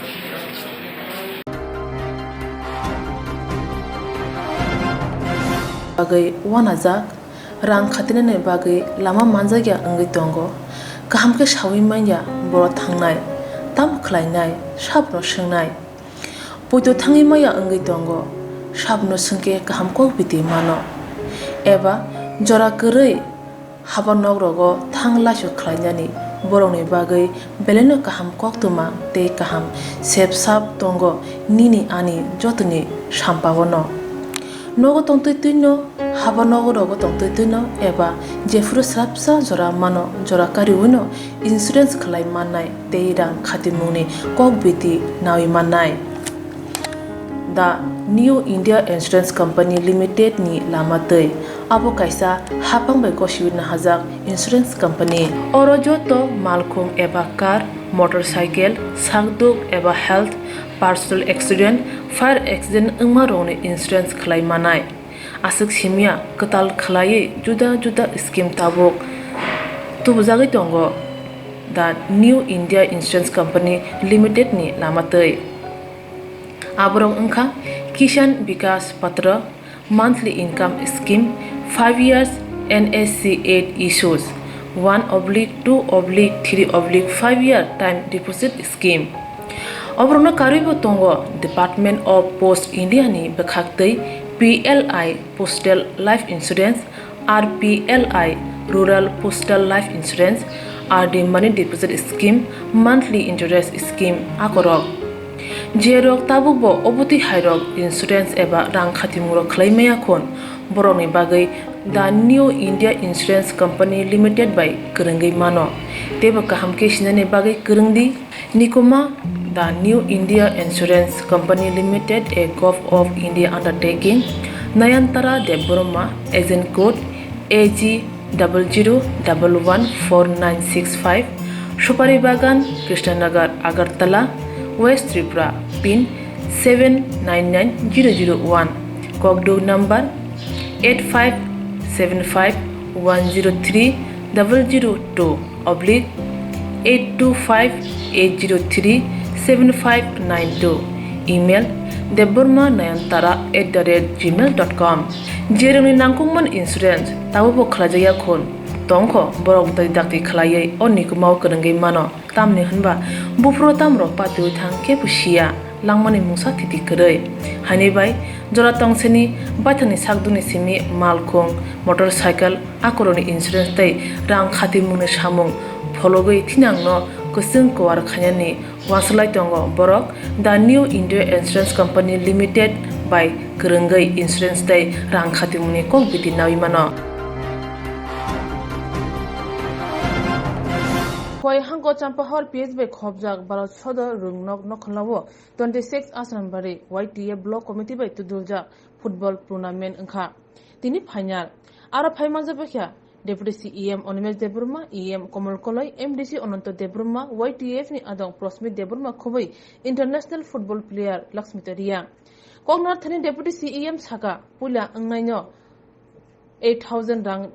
Bagwi uanajak, rang khatinani bagwi lama manjakya wngwi tongo. Kaham khe saui manya borok thangnai, tamo khlainai, sabono swngnai. Poito thangwi maya wngwi tongo, sabono swngkhe kaham kok biti mano. Eba jora kwrwi haba nogrogo thang laisu khlainani borokni bagwi belaino kaham koktwma tei kaham sep sap tongo nini ani jotoni sampaono. Nogo tongtwi twino, haba nogo rogo tongtwi twino eba jephuru swrapsa jora mano, jora kariwino insurance khlai mannai tei rang khatimungni kok biti naui mannai. The New India Insurance Company Limited ni lama twi. Abo kaisa haphang bai gosiwi nahajak insurance company. Oro joto malkhung eba car, motorcycle, sakduk eba health, personal accident, fire accident wngma rokni insurance khlai manai. Aswk simya kwtal khwlaiwi juda juda scheme tabuk tubujagwi tongo the New India Insurance Company Limited ni lama twi. Aborok wngkha Kisan Vikas Patra, monthly income scheme, five years N S C eight issues, one oblique two oblique three oblique five year time deposit scheme. Oborokno karwibo tongo Department of Post India ni bwkhaktwi P L I Postal Life Insurance, R P L I Rural Postal Life Insurance, R D Money Deposit Scheme, Monthly Interest Scheme akorok. Jerok tabukbo obotwi hairok insurance eba rang khatimungrok khlai maya khon, borokni bagwi The New India Insurance Company Limited bai kwrwngwi mano. Teibo kaham khe sinani bagwi kwrwng di. Nikoma, The New India Insurance Company Limited, a Govt of India undertaking, Nayantara Debbarma, agent code A G double zero double one four nine six five, Supari Bagan, Krishnanagar, Agartala, West Tripura, pin seven nine nine zero zero one, kokduk number eight five seven five one zero three double zero two oblique eight two five eight zero three seven five nine two, email debbarma nayantara at the rate gmail dot com. Jerokni nangkukmani insurance tabukbo khlaijakya khun, Tongkho borok dakti dakti khlaiwi o nikumao kwrwngwi mano, tamni hwnba buphuru tamrok patiwi thang kebo siya langmani mungsa thiti kwrwi. Haini bai jora tongsini baithangni sakduni simi malkhung, motorcycle, akoroni insurance tei rang khatimungni samung phologwi thinangno kwchwng kuar khainani wanswlai tongo borok The New India Insurance Company Limited bai kwrwngwi insurance tei rang khatimungni kok biti nawi mano. Koi hangko Champahor P H bai khopjak Bharat Sodor Rungnok Nokhlao twenty six Asrambari Y T F Block Committee bai tuduljak football tournament wngkha tini final. Aro phai manjak bakha Deputy C E M Animesh Debbarma, E M Komol Koloi, M D C Ananto Debbarma, Y T F ni adong Prosmit Debbarma khobwi international football player Laxmita Reang. Koknar thani Deputy C E M saka, puila wngnaino eight thousand rang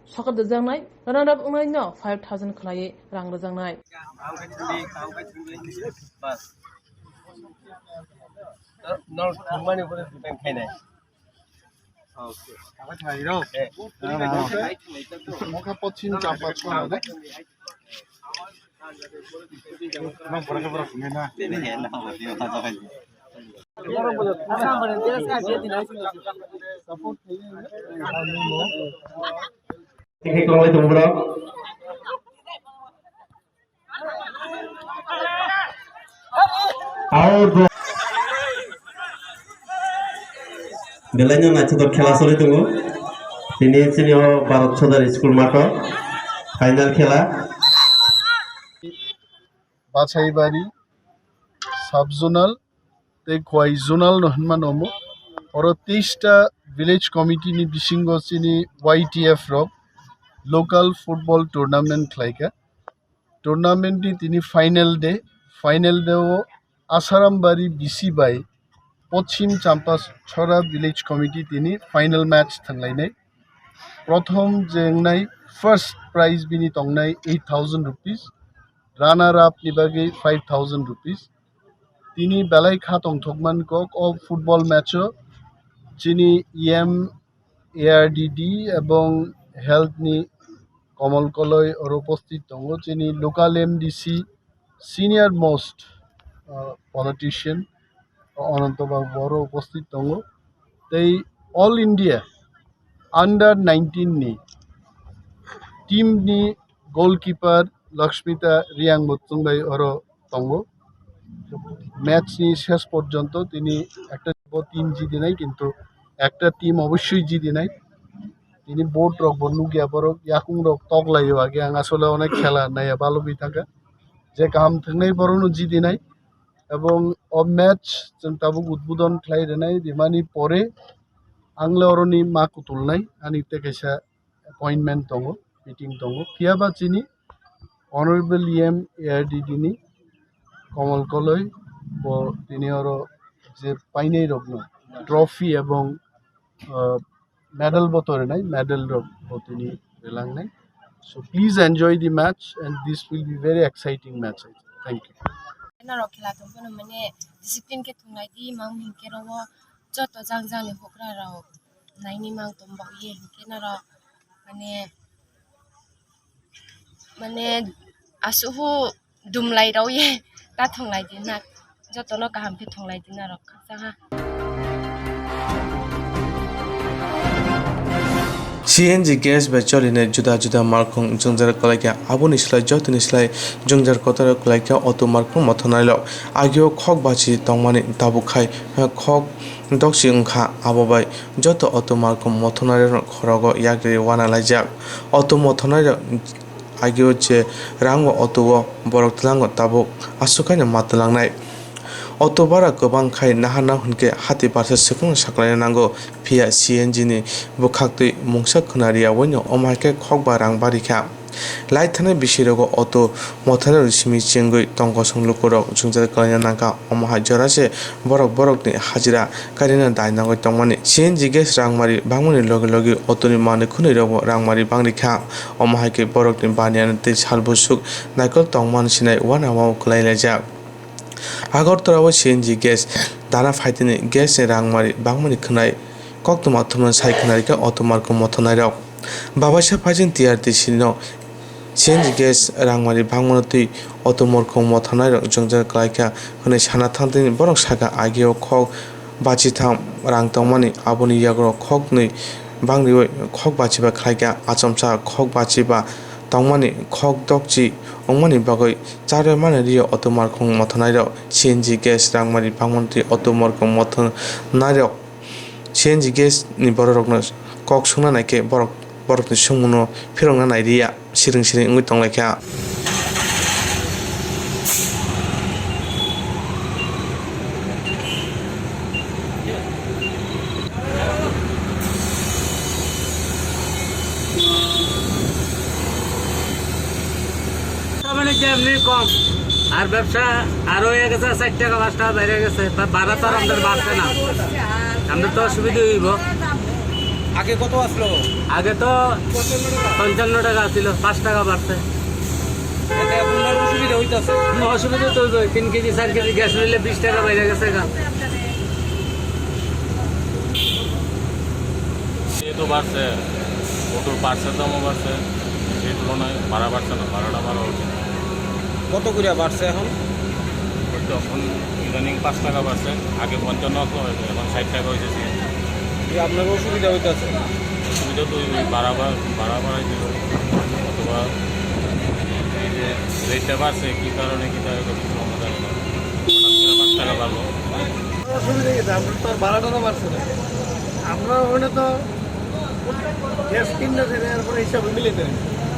sokat rwjaknai, runner up wngnaino five thousand khlaiwi rang rwjaknai. Nor thumani pore depend khainai. Mokha pochin chapa chona de. Thank you. Belaino naithotok khela choli tongo. Tini chini o Bharat Sodar School matho final khela. Basaibari sub zonal tei Khowai zonal no hwnma nomo. Oro teis ta village committee ni bisingo chini Y T F rok local football tournament khlaikha. Tournament ni tini final day, final day o Asarambari B C bai Pochim Champachhara Village Committee tini final match thanglainai. Prothom je wngnai first prize bini tongnai eight thousand rupees, runner up ni bagwi five thousand rupees. Tini belai kha tongthokman kok o football match o chini E M A R D D ebong health ni Komol Koloi oro upasthit tongo, chini local M D C, senior most, uh, politician Ananto Babu oro upasthit tongo, tei All India under nineteen ni team ni goalkeeper Lakshmita Riang bo chwngbai oro tongo. Match ni ses porjonto tini ekta bo team jidinai, kintu ekta team obossoi jidinai. Tini board rok bo nukya, borok yakung rok tok laio, age ang asole onek khela naiya balogwi thangkha. Je kaham thwngnai borokno jidinai, ebong o match chwng tabuk udbodon khlai rwnai, rimani pore ang le oroni ma kutulnai, ani tei kaisa appointment tongo, meeting tongo. Phiya ba chini Honorable E M A R D D ni Komol Koloi bo tini oro je painai rokno trophy ebong, uh, medal bo torinai, medal rok bo tini relangnai. So please enjoy the match and this will be very exciting match, I think. Thank you. Norok khela tongphano mane discipline khe thunglai di, mang hinkhe oro joto jang jang ni hokra rok naini mang tong bak ye hinkhe norok mane, mane asuhu dumlai rok ye ta thunglai di na, jotono kaham khe thunglai di norok khakchangha. C N G gas bai cholinai juda juda malkhung jwngjal kwlaikha, aboni slai jotoni slai jwngjal kotor kwlaikha auto malkhung mothornairok. Agio khok bachi tongmani tabuk khai khok doksi wngkha, abo bai joto auto malkhung mothornairokno khorogo yakri uanalaijak. Auto mothornairok agio je rango auto o borok twlango tabuk aswk haino ma twlangnai. Auto bhara kwbang khai naharna hwnkhe hati barsa swkang saklaina nango, phiya C N G ni bwkhaktwi mungsa khwna riyaui no omo hai khe khokba rang barikha. Lai thanai bisirogo auto mothornairokni simi chengwi tong kosong lukurok jwngjal kwlaina nangkha, omo hai jora se borok borokni hajira karina dai nangwi tongmani. C N G gas rangmari bangmani logi logi auto ni manwi khwnwi rokbo rangmari bangri kha. Omo hai khe borokni baniani tei sal bwswk naikol tongmani sinai uanao kwlai laijak. Agartala o C N G gas dana phaitini gas ni rangmari bangmani khwnai koktwma thumna sai khwnarikha auto malkhung mothornairok. Babaisa phaising T R T C no C N G gas rangmari bangmano twi auto morkhong mothanairok jwngjal klaikha hwnwi sana thangtini borok sakha, ageo khok bachitham rang tongmani, aboni yago khoknwi bangriwi khok bachiba khlaikha, achomsa khok bachiba tongmani khok dokchi wngmani bagwi charwi mani rio auto morkhong mothanairok. C N G gas rangmari bangmano twi auto morkhong mothanairok C N G gas ni bororokno kok sungna naikhe borok, borokni sumungno phirokna nairiya, siring siring wngwi tonglaikha. ব্যবসা বাণিজ্য এমনি কম, আর ব্যবসা আরো হয়ে গেছে, ষাট টাকা, পাঁচ টাকা বেড়ে গেছে, বা বাড়া তো আর আমাদের বাড়ছে না, আমাদের তো অসুবিধা হইব। আগে কত আসলো? আগে তো পঞ্চান্ন টাকা ছিল, পাঁচ টাকা বাড়ছে। এতে আপনার অসুবিধা হইতাছে? হুম, অসুবিধা তো হইবই। তিন কেজি, চার কেজি গ্যাস নিলে বিশ টাকা বেড়ে গেছে গা। এ তো বাড়ছে, অটোর পার্টসের দামও বাড়ছে, সেই তুলনায় ভাড়া বাড়ছে না, ভাড়াটা বাড়া উচিত। কত করে বাড়ছে এখন? ওই তো এখন ইদানিং পাঁচ টাকা বাড়ছে, আগে পঞ্চান্ন আসলো, এখন ষাট টাকা হয়েছে সিএনজি। এই আপনার অসুবিধা হইতেছে? অসুবিধা তো ওই ভাড়া বা-, ভাড়া বাড়াই দিল, অথবা এই যে রেটটা বাড়ছে, কী কারণে কী তার কথা কিছু আমরা জানি না। হঠাৎ করে পাঁচ টাকা বাড়লো। অসুবিধা কি? আমরা তো আর ভাড়া টাড়া বাড়ছে না। আমরা ওখানে তো গ্যাস কিনতে দেয়, এরপরে হিসাবে মিলে দেয়।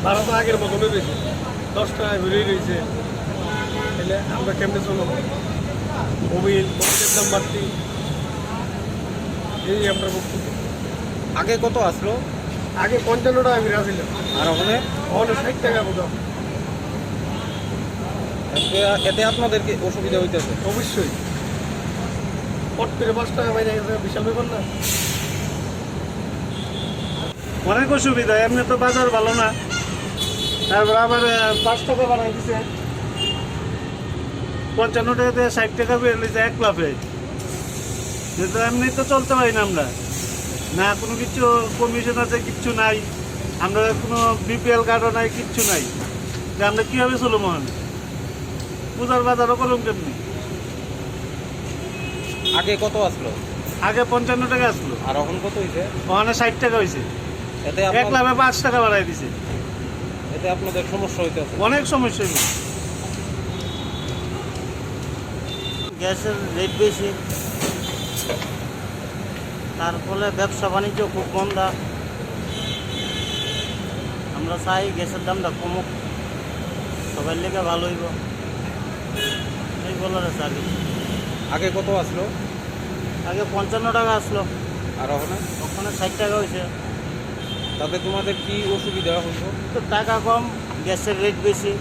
ভাড়া তো আগের মতনই রয়েছে, দশ টাকা ঘুরেই রয়েছে। তাহলে আমরা কেমনে চলবো? মোবিল, মোবিলের দাম বাড়তি, এই আমরা বক্তব্য। আগে কত আসলো? আগে পঞ্চান্ন টাকা করে আসছিল। আর ওখানে? ওখানে ষাট টাকা বোধ হয়। এতে, এতে আপনাদের কি অসুবিধা হইতেছে? অবশ্যই। পট করে পাঁচ টাকা বাইরে গেছে, বিশাল ব্যাপার না? অনেক অসুবিধা, এমনি তো বাজার ভালো না, তারপর আবার, আহ, পাঁচ টাকা বাড়াই দিছে, পঞ্চান্ন টাকা থেকে ষাট টাকা বেড়ে নিছে এক লাফে। কিন্তু এমনি তো চলতে পারি না আমরা, না কোনো কিছু কমিশন আছে, কিচ্ছু নাই, আমরা কোনো বিপিএল কার্ডও নাই, কিচ্ছু নাই, যে আমরা কীভাবে চলবো? মানে পূজার বাজারও করুন কেমনি? আগে কত আসলো? আগে পঞ্চান্ন টাকা আসলো। আর এখন কত হইছে? ওখানে ষাট টাকা হইছে। এতে এক আপনার লাফে পাঁচ টাকা বাড়াই দিছে। এতে আপনাদের সমস্যা হইতেছে? অনেক সমস্যা হইছে। গ্যাসের রেট বেশি, তার ফলে ব্যবসা বাণিজ্য খুব মন্দা। আমরা চাই গ্যাসের দামটা কমুক, সবার লেগে ভালো হইব, এই বলার আছে আর কিছু। আগে কত আসলো? আগে পঞ্চান্ন টাকা আসলো। আর ওখানে? ওখানে ষাট টাকা হয়েছে। তাতে তোমাদের কি অসুবিধা হইতো? তো টাকা কম, গ্যাসের রেট বেশি।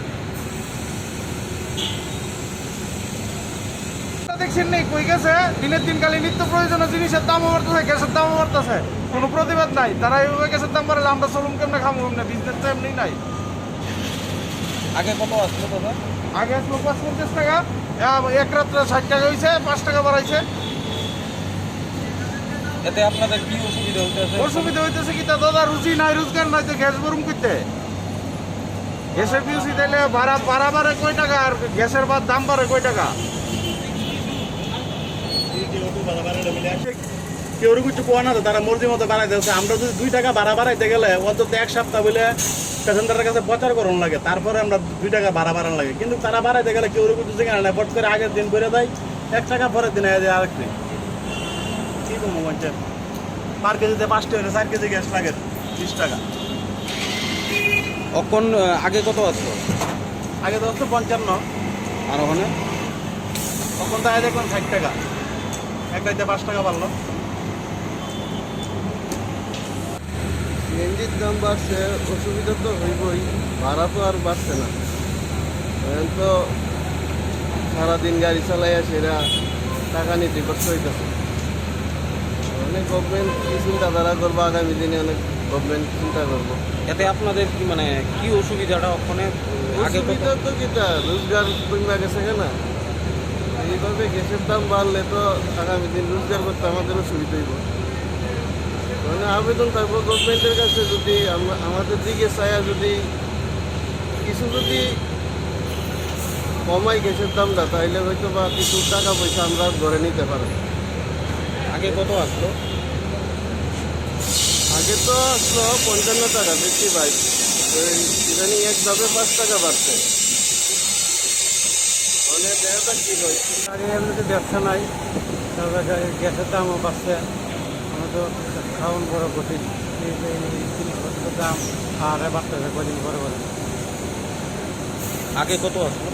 দেখছেন নি, কই গেছে? দিনের দিন খালি নিত্য প্রয়োজনীয় জিনিসের দামও বাড়তেছে, গ্যাসের দামও বাড়তেছে, কোনো প্রতিবাদ নাই। তারা এইভাবে গ্যাসের দাম বাড়ালে আমরা চলুন কেমনে, খামু কেমনে? বিজনেস তো এমনি নাই। আগে কত আসলো দাদা? আগে আসলো পাঁচ পঞ্চাশ টাকা, আহ, এক রাত্রে ষাট টাকা হইছে, পাঁচ টাকা বাড়াইছে। এতে আপনাদের কি অসুবিধা হইতেছে? অসুবিধা হইতেছে কি তা দাদা, রুজি নাই, রোজগার নাই, তো গ্যাস গরম করতে। গ্যাসের পিউসি তাইলে ভাড়া, ভাড়া বাড়ে কয় টাকা আর গ্যাসের বা-, দাম বাড়ে কয় টাকা? কেউ কিছু কোয়া না তো, তারা মর্জি মতো বাড়াই দিচ্ছে। আমরা যদি দুই টাকা ভাড়া বাড়াইতে গেলে অন্তত এক সপ্তাহ বলে প্যাসেঞ্জারের কাছে প্রচার করানো লাগে, তারপরে আমরা দুই টাকা ভাড়া বাড়ানো লাগে। কিন্তু তারা বাড়াইতে গেলে কেউ কিছু জিজ্ঞাসা নেই, ফট করে আগের দিন করে দেয়, এক টাকা পরের দিন আয় যায় আরেক দিন। কি কমবো বলছে? পার কেজিতে পাঁচ টাকা হলে চার কেজি গ্যাস লাগে বিশ টাকা। অখন, আহ, আগে কত আসলো? আগে তো আসতো পঞ্চান্ন। আর ওখানে? তখন তো আয় দেখলাম ষাট টাকা, এক গাড়িতে পাঁচ টাকা বাড়লো। সিএনজির দাম বাড়ছে, অসুবিধা তো হইবই, ভাড়া তো আর বাড়ছে না। এখন তো সারাদিন গাড়ি চালাইয়া সেরা টাকা নিতে কষ্ট হইতেছে। মানে গভর্নমেন্ট কি চিন্তাধারা করবো আগামী দিনে, অনেক গভর্নমেন্ট চিন্তা করবো। এতে আপনাদের কি, মানে, কি অসুবিধাটা ওখানে, আহ, আগে কত অসুবিধা তো কিতা, রোজগার কমে গেছে কেন? এইভাবে গ্যাসের দাম বাড়লে তো আগামী দিন রোজগার করতে আমাদেরও সুবিধা হইব। মানে আবেদন থাকবো গভর্নমেন্টের কাছে, যদি আমা-, আমাদের দিকে চায়া যদি কিছু যদি কমায় গ্যাসের দামটা, তাইলে হয়তো বা কিছু টাকা পয়সা আমরা ঘরে নিতে পারবো। আগে কত আসলো? আগে তো আসলো পঞ্চান্ন টাকা, বেশি ভাই, ওই ইদানিং এক ধাপে পাঁচ টাকা বাড়ছে। মানে দেখা যাক কি হয়। আগে এমনিতে ব্যবসা নাই, তারপরে গ্যা-, গ্যাসের দামও বাড়ছে, আমরা তো খাওয়ান বড় কঠিন। এই যে এই জিনিসপত্রের দাম আর বাড়তেছে কদিন পরে পরে। আগে কত আসলো?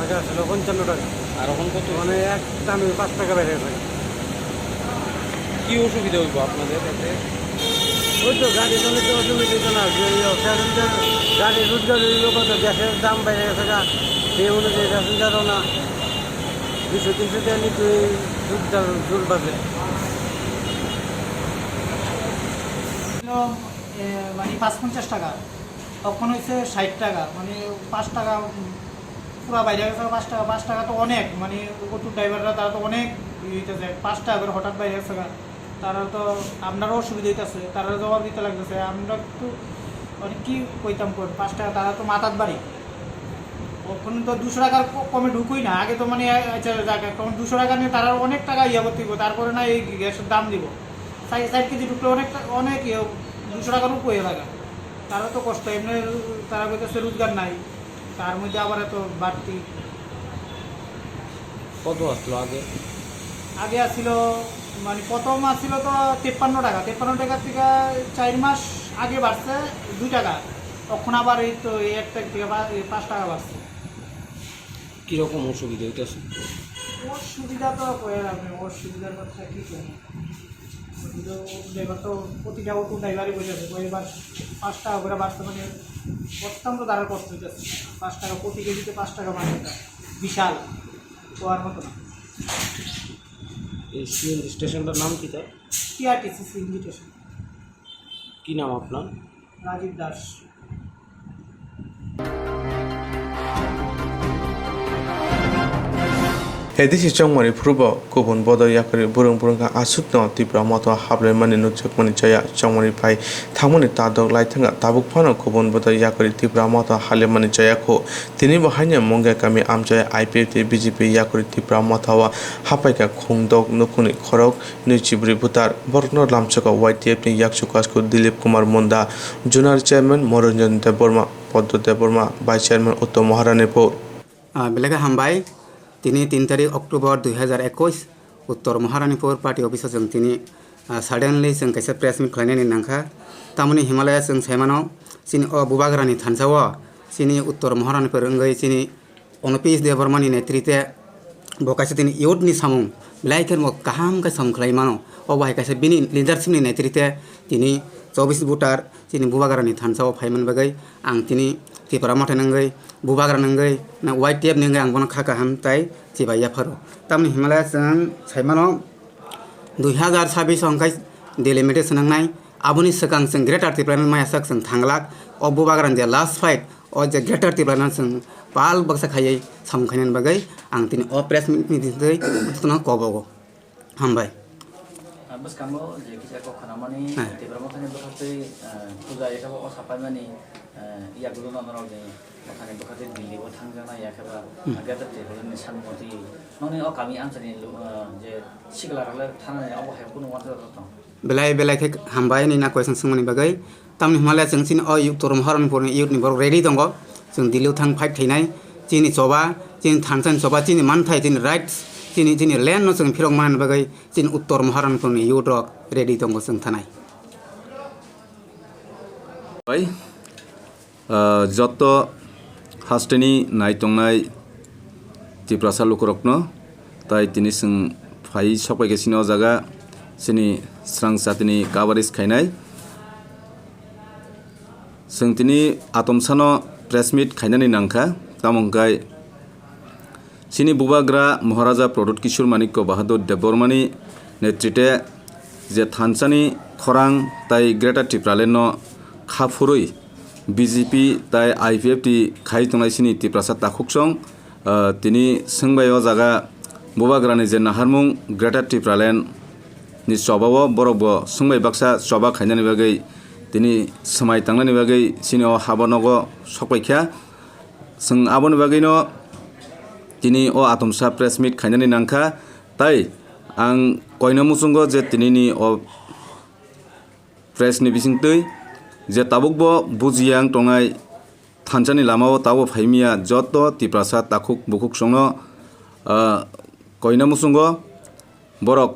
আগে আসলো পঞ্চান্ন টাকা। আর এখন কত? মানে এক দামে পাঁচ টাকা বেড়ে গেছে। কি অসুবিধা হইব আপনাদের এতে? ওই তো গাড়ি চলাতে অসুবিধা হইতো না, যে ওই প্যাসেঞ্জার গাড়ি রোজগার হইব কত, গ্যাসের দাম বেড়ে গেছে গা, সেই অনুযায়ী প্যাসেঞ্জারও না, দুশো তিনশো টাকা নিতে দুধ দা-, দুধ বাজে। ছিল, এ, মানে পাঁচ পঞ্চাশ টাকা, তখন হয়েছে ষাট টাকা, মানে পাঁচ টাকা, উম, পুরা বাইরে গেছে পাঁচ টাকা। পাঁচ টাকা তো অনেক, মানে অটো ড্রাইভাররা তারা তো অনেক ইয়ে হইতেছে, পাঁচ টাকা করে হঠাৎ বাইরে গেছে গা। তারা তো আপনারও অসুবিধা হইতেছে, তারা জবাব দিতে লাগতেছে। আমরা একটু মানে কি কইতাম কোন পাঁচ টাকা, তারা তো মাথাত বাড়ি। ওখানে তো দুশো টাকার ক-, কমে ঢুকুই না। আগে তো মানে আচ্ছা যাক, এখন দুশো টাকা নিয়ে তারা অনেক টাকা ইয়ে করতে হইব, তারপরে না এই গ্যাসের দাম দিব। চার চার কেজি ঢুকলে অনেক টা-, অনেক ইয়ে, দুশো টাকার উপরে লাগে। তারও তো কষ্ট, এমনি তারা কইতেছে রোজগার নাই, তার মধ্যে আবার এত বাড়তি। কত আসলো আগে? আগে আসছিল, মানে প্রথম আসছিল তো তেপ্পান্ন টাকা, তেপ্পান্ন টাকা থেকে চার মাস আগে বাড়ছে দুই টাকা, তখন আবার এই তো এই এক তারিখ থেকে পা-, এই পাঁচ টাকা বাড়ছে। কিরকম অসুবিধা হইতেছে? অসুবিধা তো কয়ে লাভ নেই, অসুবিধার কথা কি কম। ড্রাইভার তো প্রতিটা অটো ড্রাইভারই বসে আছে, কয়েকবার পাঁচ টাকা করে বাড়তে, মানে অত্যন্ত তারা কষ্ট হইতেছে। পাঁচ টাকা প্রতি কেজিতে পাঁচ টাকা বাড়ে, এটা বিশাল, কওয়ার মতো না। এই সিএনজি স্টেশনটার নাম কি, স্যার? TRTC CNG station. কি নাম আপনার? রাজীব Das. Edisi chongmani phuru bo kubun bodol yakarwi burung burung kha aswkno Tipra motha hablaimani nukjakmani chaya chongmani phai thangmani tadok lai thangkha, tabuk phano kubun bodol yakarwi Tipra motha hablaimani chaya kho. Tini bo haino Mungia kami amchaya I P F T B J P yakarwi Tipra motha o haphaikha khungdok nukhungni khorok nwi chibrwi butar. Borokno lamsoko Y T F ni yakchu kasku Dilip Kumar Munda, Zonal Chairman Moranjan Debbarma, Poddo Debbarma, Vice Chairman Uttor Maharanipur. Ah, belai khe hambai. Tini tin tarik October dui hazar ekwis, Uttor Maharanipur Party Office o chwng tini, ah, suddenly chwng kaisa press meet khlainani nangkha. Tamoni Himalaya chwng saimano, chini o Bubagrani thansa o, chini Uttor Maharanipur wngwi chini Ono P S Debbarmani netrite bo kaisa tini youth ni samung belai khe bo kaham khe samung khlai mano. Obo hai kaisa bini leadership ni netrite tini chobis voter chini Bubagrani thansa o phaiman bagwi ang tini Tipra motha nangwi Bubagra nangwi na Y T F nangwi ang bono kha kaham tai chibai yapharo. Tamni Himalaya chwng saimano dui hazar sabbish hwnkhe delimitation wngnai. Aboni swkang chwng Greater Tipraland maya sak chwng thanglak. O Bubagrani je last fight, o je Greater Tipraland chwng pal baksa khaiwi samung khainani bagwi ang tini o press meet ni bisingtwi jotono kobogo. Hambai. Ah, bwskango je kisa kok khanamani, Hai. Tipra mothani bwkhaktwi, ah, puja ekabo o sapaimani, ah, yakgulo norok je mothani bwkhaktwi Delhi o thangjaknai, yakhe ba, Hmm. ah, Greater Tipraland ni Sanmati, nokni o kami amchani lu-, ah, je sikla rok le thanani obo hai kunu wansuk rok tong. Belai belai khe hambai nini na question swngmani bagwi. Tamni hwnmale chwng chini o youth, Uttor Maharanipurni youth ni borok ready tongo. Chwng Delhi o thang fight khainai. Chini choba, chini thansa ni choba, chini manthai, chini rights, chini, chini land no chwng phirok manani bagwi chini Uttor Maharanipurni youth rok ready tongo chwng thanai. Bai. Ah, joto hasteni nai tongnai Tiprasa lukurokno, tai tini chwng phai sokpai khe chini o jaga chini srang jatini coverage khainai. Chwng tini atomsano press meet khainani nangkha, tamo hwnkhe chini bubagra Maharaja Pradyut Kishore Manikya Bahadur Debbarmani netrite je thansani khorang tai Greater Tipraland no kha phurwi B J P tai I P F T khai tongnai chini Tiprasa takhuksong, ah, tini swngbai o jaga bubagrani je naharmung Greater Tipraland ni choba o borok bo swngbai baksa choba khainani bagwi tini swmai tangnani bagwi chini o habo nogo sokpai kha. Chwng aboni bagwino tini o atomsa press meet khainani nangkha. Tai ang koina muchungo je tinini o press ni bisingtwi je tabukbo bujiya wng tongnai thansa ni lama o tabuk phai manya joto Tiprasa takhuk bukhuk songno, ah, koina muchungo borok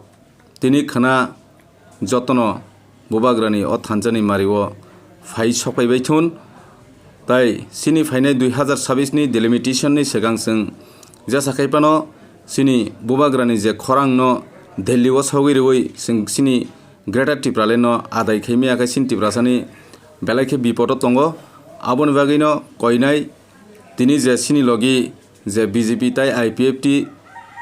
tini khwna jotono Bubagrani o thansa ni mari o phai sokphai bai thun. Tai chini phainai dui hazar sabis ni delimitation ni swkang chwng jesa khai phano chini Bubagrani je khorang no Delhi o sogwi rwui chwng chini Greater Tipraland no adai khai manya khe chini Tiprasani belai khe bipodo tongo. Aboni bagwino koinai tini je chini logi je B J P tai I P F T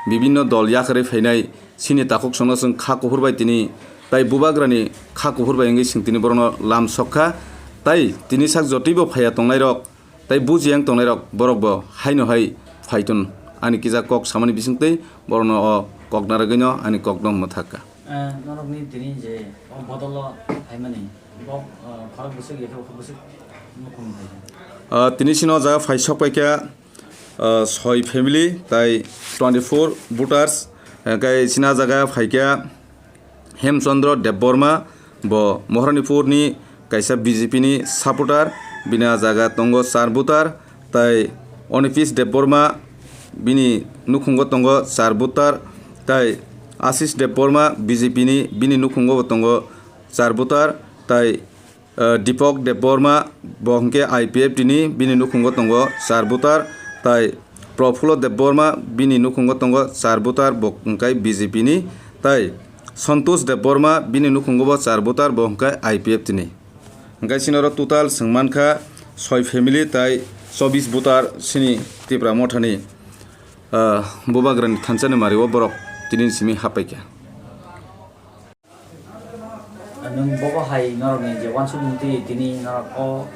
bibinno dol yakarwi phainai chini takhuk songno chwng kha kuphur bai tini tai Bubagrani kha kuphur bai wngwi chwng tini borokno lam sok kha. Tai tini sak jotwibo phaiya tongnairok tai bujiya wng tongnairok borok bo haino hai phai thun. Ani kisa kok samani bisingtwi borokno o kok narwgwino ani kokno mwthak kha. Eh, norokni tini je o bodolo phaimani, bo, eh, khorok bwswk ya khe bo khorok bwswk nukhung phaikha. Ah, tini chini o jaga phai sok paikha, ah, soi family tai twenty four voters, hwnkhe chini o jaga phaikha Hemchandra Debbarma, bo Maharanipur ni kaisa B J P ni supporter, bini o jaga tongo char voter, tai Onipis Debbarma, bini nukhungo tongo char voter, tai Ashish Debbarma, B J P ni, bini nukhungo bo tongo char voter, tai, eh, Deepak Debbarma, bo hwnkhe I P F T ni, bini nukhungo tongo char voter, tai Prafullo Debbarma, bini nukhungo tongo char voter, bo hwnkhe B J P ni, tai Santosh Debbarma, bini nukhungo bo char voter, bo hwnkhe I P F T ni. Hwnkhe chini oro total chwng mankha soi family tai chobis voter chini Tipra Mothani, ah, Bubagrani thansa ni mari o borok tini simi happaikha. Nwng bobo hai norokni je uansukmung twi tini norok o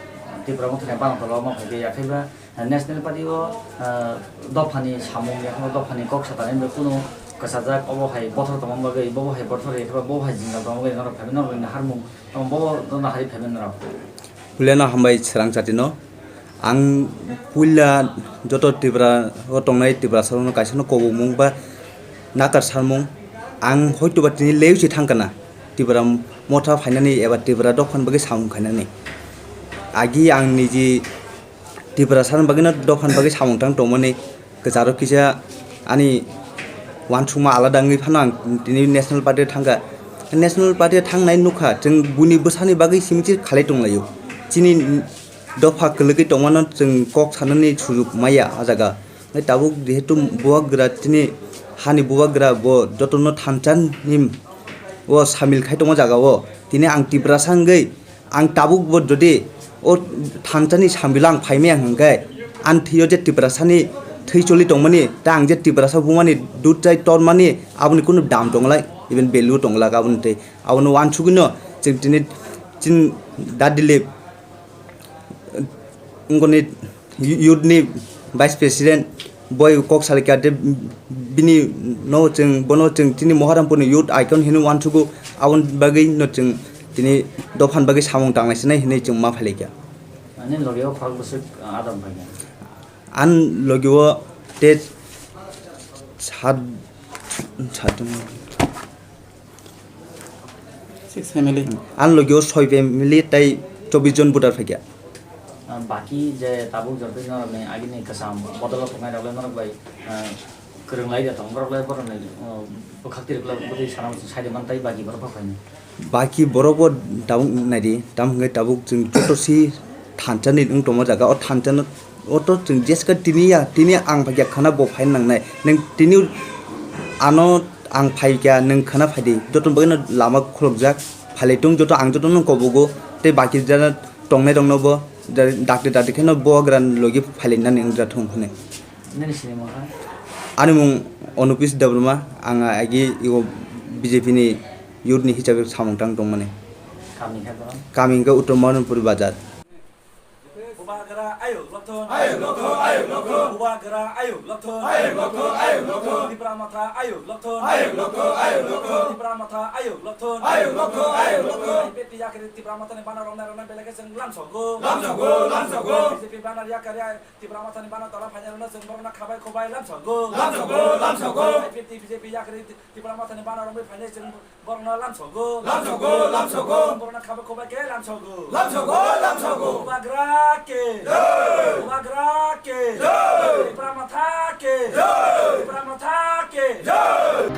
Tipra Mothani bangtolo omo hai khe yakhaiba National Party o, ah, dophani samung yakhaiba dophani kok satanai bai kunu kwchajak obo hai bothor tongma bagwi bobo hai bothor yakhaiba bobo hai jingjal tongma bagwi norok phaibai norokni naharmung tamo bobo norok hari phaibai norok. Puilano hambai Srang Chatino. Ang puila joto Tripura o tongnai Tiprasarokno kaisano kobokmung ba nakar sarmung. Ang hoitoba tini leusi thangkana Tipra motha phainani eba Tipra dophani bagwi samung khainani. Agi ang niji Tiprasarni bagwino dophani bagwi samung tang tongmani. Kwcharo kisa ani uansukma alada wngwi phano ang tini National Party o thangkha. National Party o thangnai nukha, chwng buini bwsani bagwi simi se khalai tonglaio. Chini dopha kwlwgwi tongmano chwng kok sanani sujuk maya o jaga. Hwnkhe tabuk jehetu bubagra chini hani bubagra bo jotono thansa ni o samil khai tongma jaga o. Tini ang Tiprasa wngwi Ang tabuk bo jodi o thansani sambila ang phaimaya hwnkhe, ang thwio je Tiprasani thwi choli tongmani, ta ang je Tiprasa bumani dut chai tormani, aboni kunu dam tonglai, even value tonglak aboni tei. Abono uansugwino chwng tini chini Da Dilip wngkoni youth ni vice president boi kok salai kha, tei bini no chwng, bono chwng chini Moharampur ni youth icon hinwi uansugo, aboni bagwi no chwng tini dophani bagwi samung tanglai sinai hinwi chwng ma phailai kha. Ani logi o khorok bwswk, ah, adam phaikha? Ani logi o tei sat, sat. Six family. Ang logi o soi family tai chobbish jon voter phaikha. Ah, baki je tabuk jotoi norokni agini kwcham bodol o tongnai rok le norok bai, ah, kwrwng lai de tong borok le borok ni, ah, bwkhak tirok le bwtwi sana sai de man tai baki borok phaikha. Baki borok bo tabuk nai di, tam hwnkhe tabuk chwng joto si thansa ni wng tongma jaga, o thansa no, o to chwng jeska tini ya, tini ang phaikha khana bo phai nangnai. Nwng tini ano ang phaikha, nwng khana phai di. Joto bagwi no lama khulukjak, phailai tung joto, ang joto no kobogo, tei baki jana tongnai rok no bo, da-, dakti dakti khe no bo gran logi phailai nani wng ja thung hwnwi. Nini sini mokha? Ani mung Onupis Debbarma, ang agi igo B J P ni youth ni hisabe samung tang tongmani. Kami khe borok? Kami hwnkhe Uttor Maharanpur Bazar. Bubagra ayuk lokthon. Ayuk lokthon, ayuk lokthon. Bubagra ayuk lokthon. Ayuk lokthon, ayuk lokthon. Tipra Motha ayuk lokthon. Ayuk lokthon, ayuk lokthon. Tipra Motha ayuk lokthon. Ayuk lokthon, ayuk lokthon. B J P yakri Tipra Mothani banner romnai romnai belai khe chwng lamsogo. Lamsogo, lamsogo. B J P banner yakri Tipra Mothani banner tola phainai romnai chwng borokno khabai khobai lamsogo. Lamsogo, lamsogo. B J P yakri Tipra Mothani banner romwi phainai chwng Borokno lamsogo. Lamsogo, lamsogo. Borokno khabai khobai khe lamsogo. Lamsogo, lamsogo. Bubagra ke. Jai. Bubagra ke. Jai. Tipra Motha ke. Jai. Tipra Motha ke. Jai.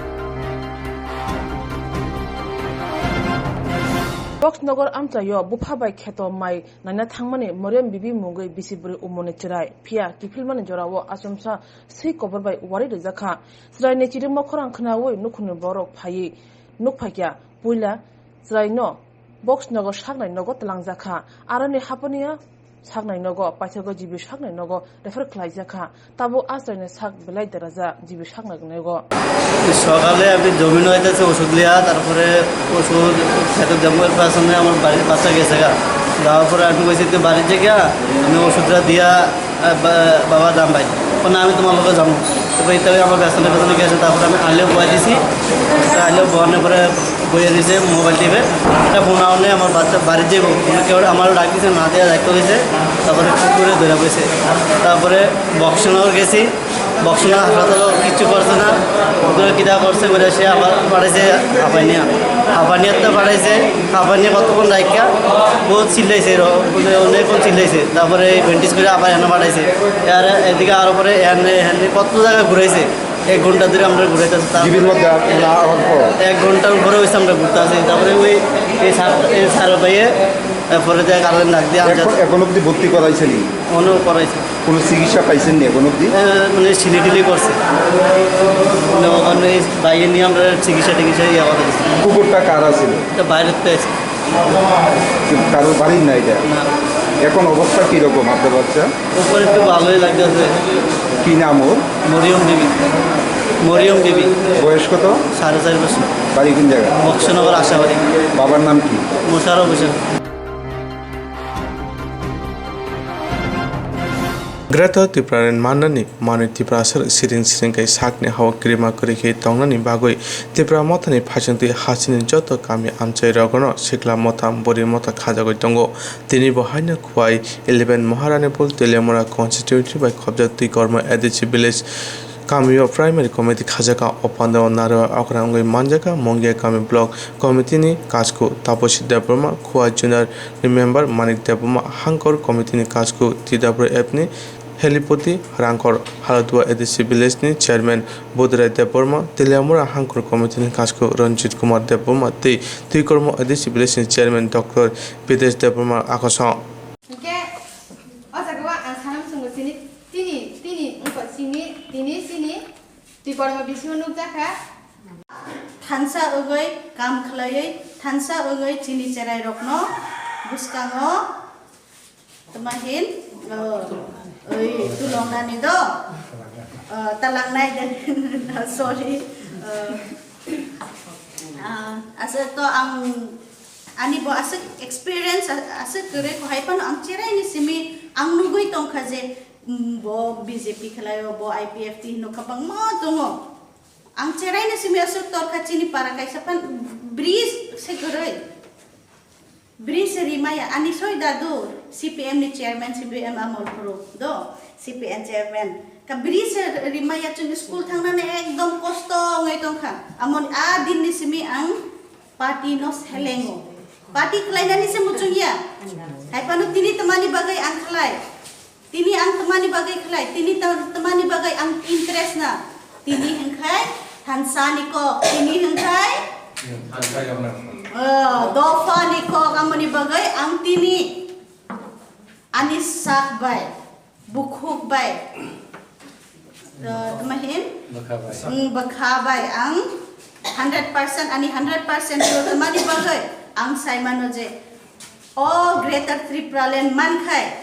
Box Nogor amchaio bupha bai kheto mai naina thangmani Moriam Bibi mungwi bisi bwrwi umorni chwrai. Phiya kiphilmani jorao achomsa swi kobor bai uari rijak kha. Chwraini chirikma khorang khnaui nukhungni borok phaiwi nuk phaikha. Puila chwraino Box Nogor saknai nogo twlangjakha. Aroni hapaniya saknai nogo paithago G B saknai nogo refer khlaijakha. Tabuk a chwraino sak belai derajak G B saknai nogo. সকালে আমি ডমিনো খাইতেছে ওষুধ লিয়া, তারপরে ওষুধ খেতে জঙ্গল পাশে আমার বাড়ির বাচ্চা গেছে গা। যাওয়ার পরে আমি কইছি, "তুই বাড়ির যে গিয়া আমি ওষুধটা দিয়া, আহ, বা-, বাবা দাম ভাই।" ও না, "আমি তোমার লগে যাবো।" তারপরে ইত্যাদি আমার পেছনে পেছনে গেছে, তারপরে আমি আলেও বয়া দিছি। তা আলেও বয়ানোর পরে বইয়া দিছে মোবাইল টিপে। এটা ফোন আউনে আমার বাচ্চা বাড়ির যে কেউ আমার ডাক দিছে, না দেওয়া দায়িত্ব দিছে। তারপরে কুকুরে ধরে বইছে। তারপরে বক্সনগর গেছি, বক্সিনা হাসপাতাল কিছু করছে না, ওগুলো কিতা করছে করে সে আবার পাঠাইছে হাপানিয়া। হাপানিয়াতে পাঠাইছে, হাপানিয়া কতক্ষণ রাখিয়া বহুত চিল্লাইছে, র-, মানে অনেকক্ষণ চিল্লাইছে। তারপরে এই ব্যান্ডেজ করে আবার এনে পাঠাইছে। আর এদিকে আরো পরে এনে, এনে কত জায়গায় ঘুরাইছে, এক ঘন্টা ধরে আমরা ঘুরাইতেছি। তার জিবির মধ্যে আ-, না হওয়ার পর? এক ঘন্টার উপরে হয়েছে আমরা ঘুরতে আছি। তারপরে ওই এই স্যার, এই স্যার ভাইয়ে, এরপরে যে কারেন্ট ডাক দিয়ে আমরা এখন, এখন অবধি ভর্তি করাইছেন? মনেও করাইছে। কোনো চিকিৎসা পাইছেন নি এখন অবধি? এ, মানে, ছিলিটিলি করছে। মানে, ওখানে বাইরে নিয়ে আমরা চিকিৎসা টিকিৎসা ইয়ে করা দিচ্ছি। কুকুরটা কার আছিল? এটা বাইরের তো এসে। কিন্তু কারোর বাড়ির না এটা? না। এখন অবস্থা কীরকম আপনার বাচ্চা? উপরে একটু ভালোই লাগতেছে। কি নাম ওর? মরিয়ম বিবি। মরিয়ম বিবি। বয়স কত? সাড়ে চার বছর। বাড়ি কোন জায়গা? বক্সনগর আশাবাড়ি। বাবার নাম কি? মোশাররফ Hossain. Greater Tipraland mannani manwi Tiprasa siring siring khe sakni hao kirima kwrwi khe tongnani bagwi Tipra Mothani phaisingtwi hachini joto kami amchai rogno Sikla Motha, Buri Motha khajagwi tongo. Tini bo haino Khowai eleven Maharanipur Teliamura constituency bai khobjak Twikormo A D C village kamio primary committee khajaka. O pandao narwai okra wngwi manjaka Mongia kami block committee ni kachku Taposi Debbarma, Khowai Junior ni member Manik Debbarma, Hangkor committee ni kachku T W F ni Helipoti Rangkor, Haladua A D C village ni chairman Budrai Debbarma, Teliamura Hangkor committee ni kachku Ranjit Kumar Debbarma tei Twikormo A D C village ni chairman Doctor Bidesh Debbarma akosong. Hingke o jaga o ang sanam chwngo chini, tini, tini, wngkha chini, tini, chini Twikormo bisingo nukjakha. Thansa wngwi kam khlaiwi, thansa wngwi chini cherairokno bwskango tma hin, o, oi, tulongnani do, o, talangnai de, sorry, o, ah, aswk to ang ani bo aswk experience, aswk kwrwi ko hai phano ang cheraini simi ang nugwi tongkha je, mm, bo B J P khlaio, bo I P F T hino kwbangma tongo. Ang cherai no simi aswk torkha chini para kaisa phan bridge se kwrwi. Bridge se rimaya ani soi dadu C P M ni chairman, C P M amol phuru do C P M chairman. Ka bridge se rimaya chwng school thangnani ekdom kosto wngwi tongkha. Amoni a din ni simi ang party no selengo. Party khlainani se muchungya. Hai phano tini tmani bagwi ang khlai. Tini ang tmani bagwi khlai, tini ta-, tmani bagwi ang interest na. Tini hwnkhai thansa ni kok, tini hwnkhai, hmm, thansa ni kok. Oh, dopha ni kok, amoni bagwi ang tini ani sak bai, bukhuk bai, eh, tma hin? Bwkha bai. Hmm, bwkha bai ang hundred percent, ani hundred percent tmani bagwi ang sai mano je, o Greater Tripura Land mankhai.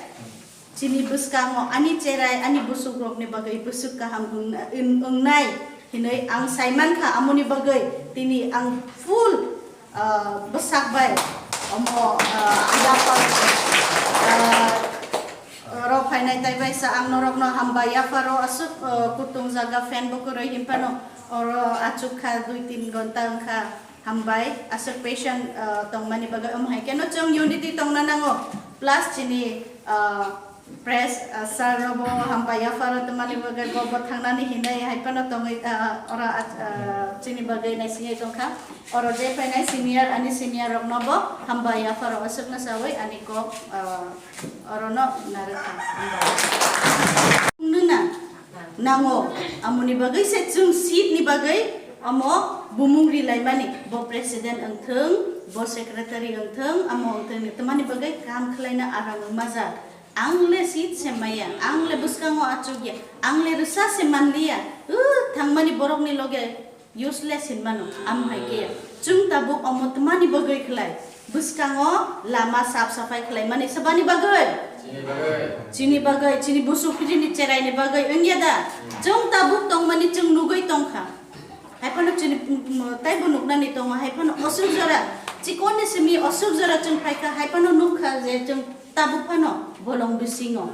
Chini bwskango ani cherai, ani bwswk rokni bagwi bwswk kaham wng-, wng-, wngnai hinwi ang sai mankha, amoni bagwi tini ang full, ah, bwsak bai omo, ah, yapar, ah, Nai taibaisa ang norokno hambai yapharo aswk, uh, kutung jaga fan bo kwrwi hinphano oro achuk kha dui tin gonta wngkha hambai aswk patient, uh, tongmani bagwi omo hai kheno chwng unity tongna nango plus chini, uh, press, uh, sir robo hambai yapharo tongmani bagwi bo bo thangnani hinwi hai phano tongwi, uh, oro, uh, chini bagwi naisingwi tongkha oro je phainai senior ani senior rokno bo hambai yapharo aswkno sawi ani kok, uh, Orono narwkha. Wngna nango, amoni bagwi se chwng seat ni bagwi omo bumung rilaimani. Bo president wngthwng, bo secretary wngthwng, amo wngthwng, tamani bagwi kam khlaina arang wngmajak. Ang le seat se maya, ang le bwskango achukya, ang le rwsa se manliya. Uh, thangmani borokni loge Useless hinmano, amo hai khe. Chwng tabuk omo tmani bagwi khlai? Bwskango lama sap saphai khlaimani swbani bagwi? Chini bagwi. Chini bagwi, chini busu philini cheraini bagwi wngya da? Chwng tabuk tongmani chwng nugwi tongkha. Haiphano chini, mm, mm, taibo nuknani tongo, haiphano oswk jora. Chikonni simi oswk jora chwng phaikha, haiphano nukkha je chwng Tabuk phano bolong bisingo.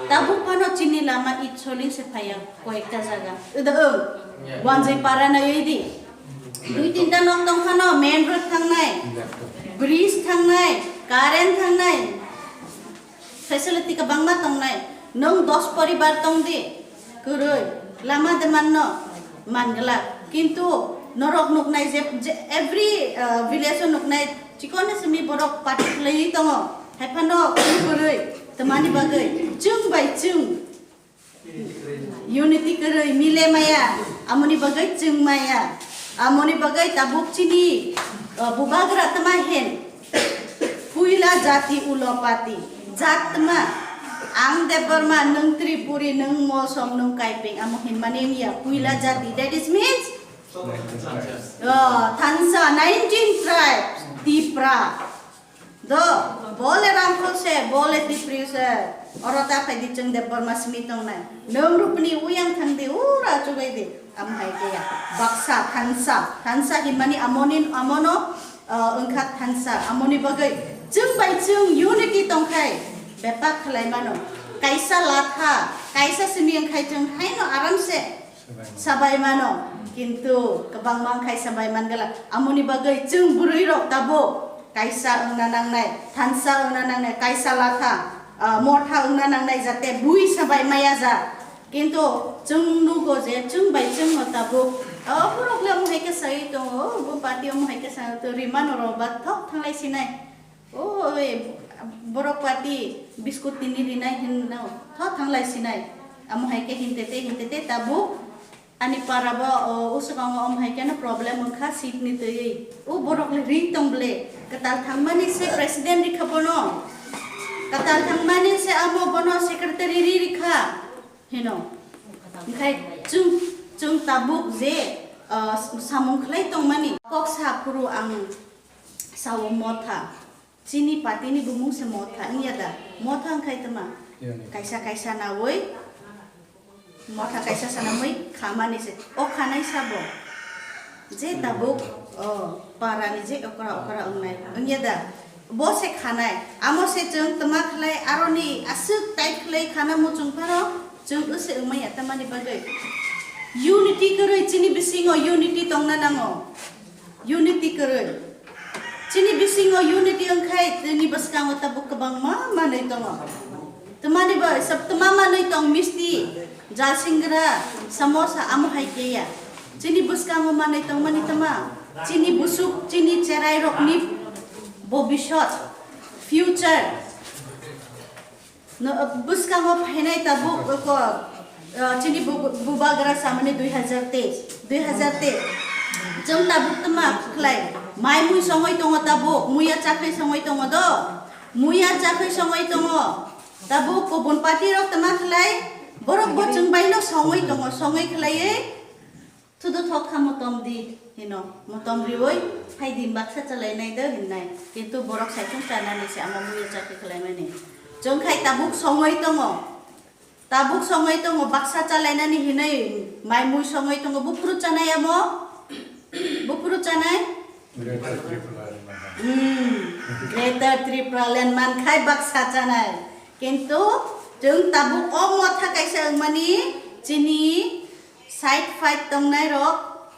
Tabuk phano chini lama it soling se phaiya koyekta jaga. Ida, o. Yeah. Wanjwi para na yoi di. Dui tinta nok tong phano main road thangnai, bridge thangnai, current thangnai, facility kwbangma tongnai. Nwng dos poribar tong di. Kwrwi, lama de manno, mangla. Kintu norok nuknai je, je every, uh, village o nuknai chikon simi borok party khlaiwi tongo. Haiphano kwrwi, tamani bagwi, chwng bai chwng. Unity kwrwi, mile maya, amoni bagwi chwng maya. Amoni bagwi tabuk chini, uh, bubagra tama hen. Puila jati ulo pati. Jat tma. Ang Debbarma, nwng Tripuri, nwng Mosom, nwng Kaipeng. Amo hinmani wngya puila jati. That is means? Oh, thansa, nineteen tribes. Tipra. Do, bole Rangkhol se, bole Tipri se. Oro ta phai di chwng Debbarma simi tongnai. Nwng rupni uyang thang di, ura chubai di. Amo hai khe ya. Baksa, thansa. Thansa hinmani amoni, amono, uh, wngkha thansa. Amoni bagwi chwng bai chwng unity tongkhai bepak khlai mano. Kaisa latha, kaisa simi wngkhai chwng haino aramse sabai mano. Kintu kwbangma wngkhai sabai mangala. Amoni bagwi chwng bwrwi rok tabuk kaisa wngna nangnai, thansa wngna nangnai, kaisa latha, uh, motha wngna nangnai jate bui sabai maya ja. Kintu chwng nugo je chwng bai chwngno tabuk, o borok le omo hai khe sai tongo, o bo party omo hai khe sai tongo, rimano rw ba thok thanglai sinai. O, oi, borok party biskut tini rinai hinno thok thanglai sinai. Amo hai khe hinte te, hinte te tabuk ani para bo, o, usuk ang omo hai khe no problem wngkha seat ni twi. O borok le ri tong ble, kwtal thangmani se president rikha bono. Kwtal thangmani se amo bono secretary ri rikha. Hino. Hingkhai chwng, chwng tabuk je, ah, samung khlai tongmani. Kok sa phuru ang sao motha. Chini party ni bumung se motha wngya da? Motha wngkhai tma? Kaisa kaisa nawi, motha kaisa sanamwi khamani se. O khanai sabo. Je tabuk, o, para ni je okra okra wngnai. Wngya da? Bo se khanai. Amo se chwng tma khlai, aroni aswk tight khlai khana muchung phano chwng wse wngmaya tamani bagwi. Unity kwrwi chini bisingo unity tongna nango. Unity kwrwi. Chini bisingo unity wngkhai chini bwskango tabuk kwbangma manwi tongo. Tamani ba sab tma manwi tong misti. Jasingra, samosa, amo hai khe ya. Chini bwskango manwi tongmani tma? Chini busuk, chini cherai rokni bobisot, future. No, bwskango phainai tabuk ko, eh, chini bu-, bubagra samani dui hazar teis, dui hazar teis. Chwng tabuk tma khlai? Mai mui songwi tongo tabuk, muya chakri songwi tongo do. Muya chakri songwi tongo. Tabuk kubun party rok tma khlai, borok bo chwng bai no songwi tongo, songwi khlaiwi thudu thok kha motom di hino, motom riwi phai di baksa chalai nai do hinnai, kintu borok saichung chanani se amo muya chakri khlai mani. Chwng khai tabuk songwi tongo, tabuk songwi tongo, baksa chalai nani hinwi mai mui songwi tongo, buphuru chanai amo, buphuru chanai. Greater Tripura Land man. Hmm. Greater Tripura Land man khai baksa chanai. Kintu Chwng tabuk o motha kaisa wngmani chini side fight tongnai rok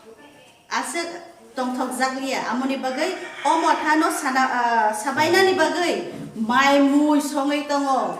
aswk tongthokjak liya, amoni bagwi o motha no sana, ah, sabainani bagwi mai mui songwi tongo,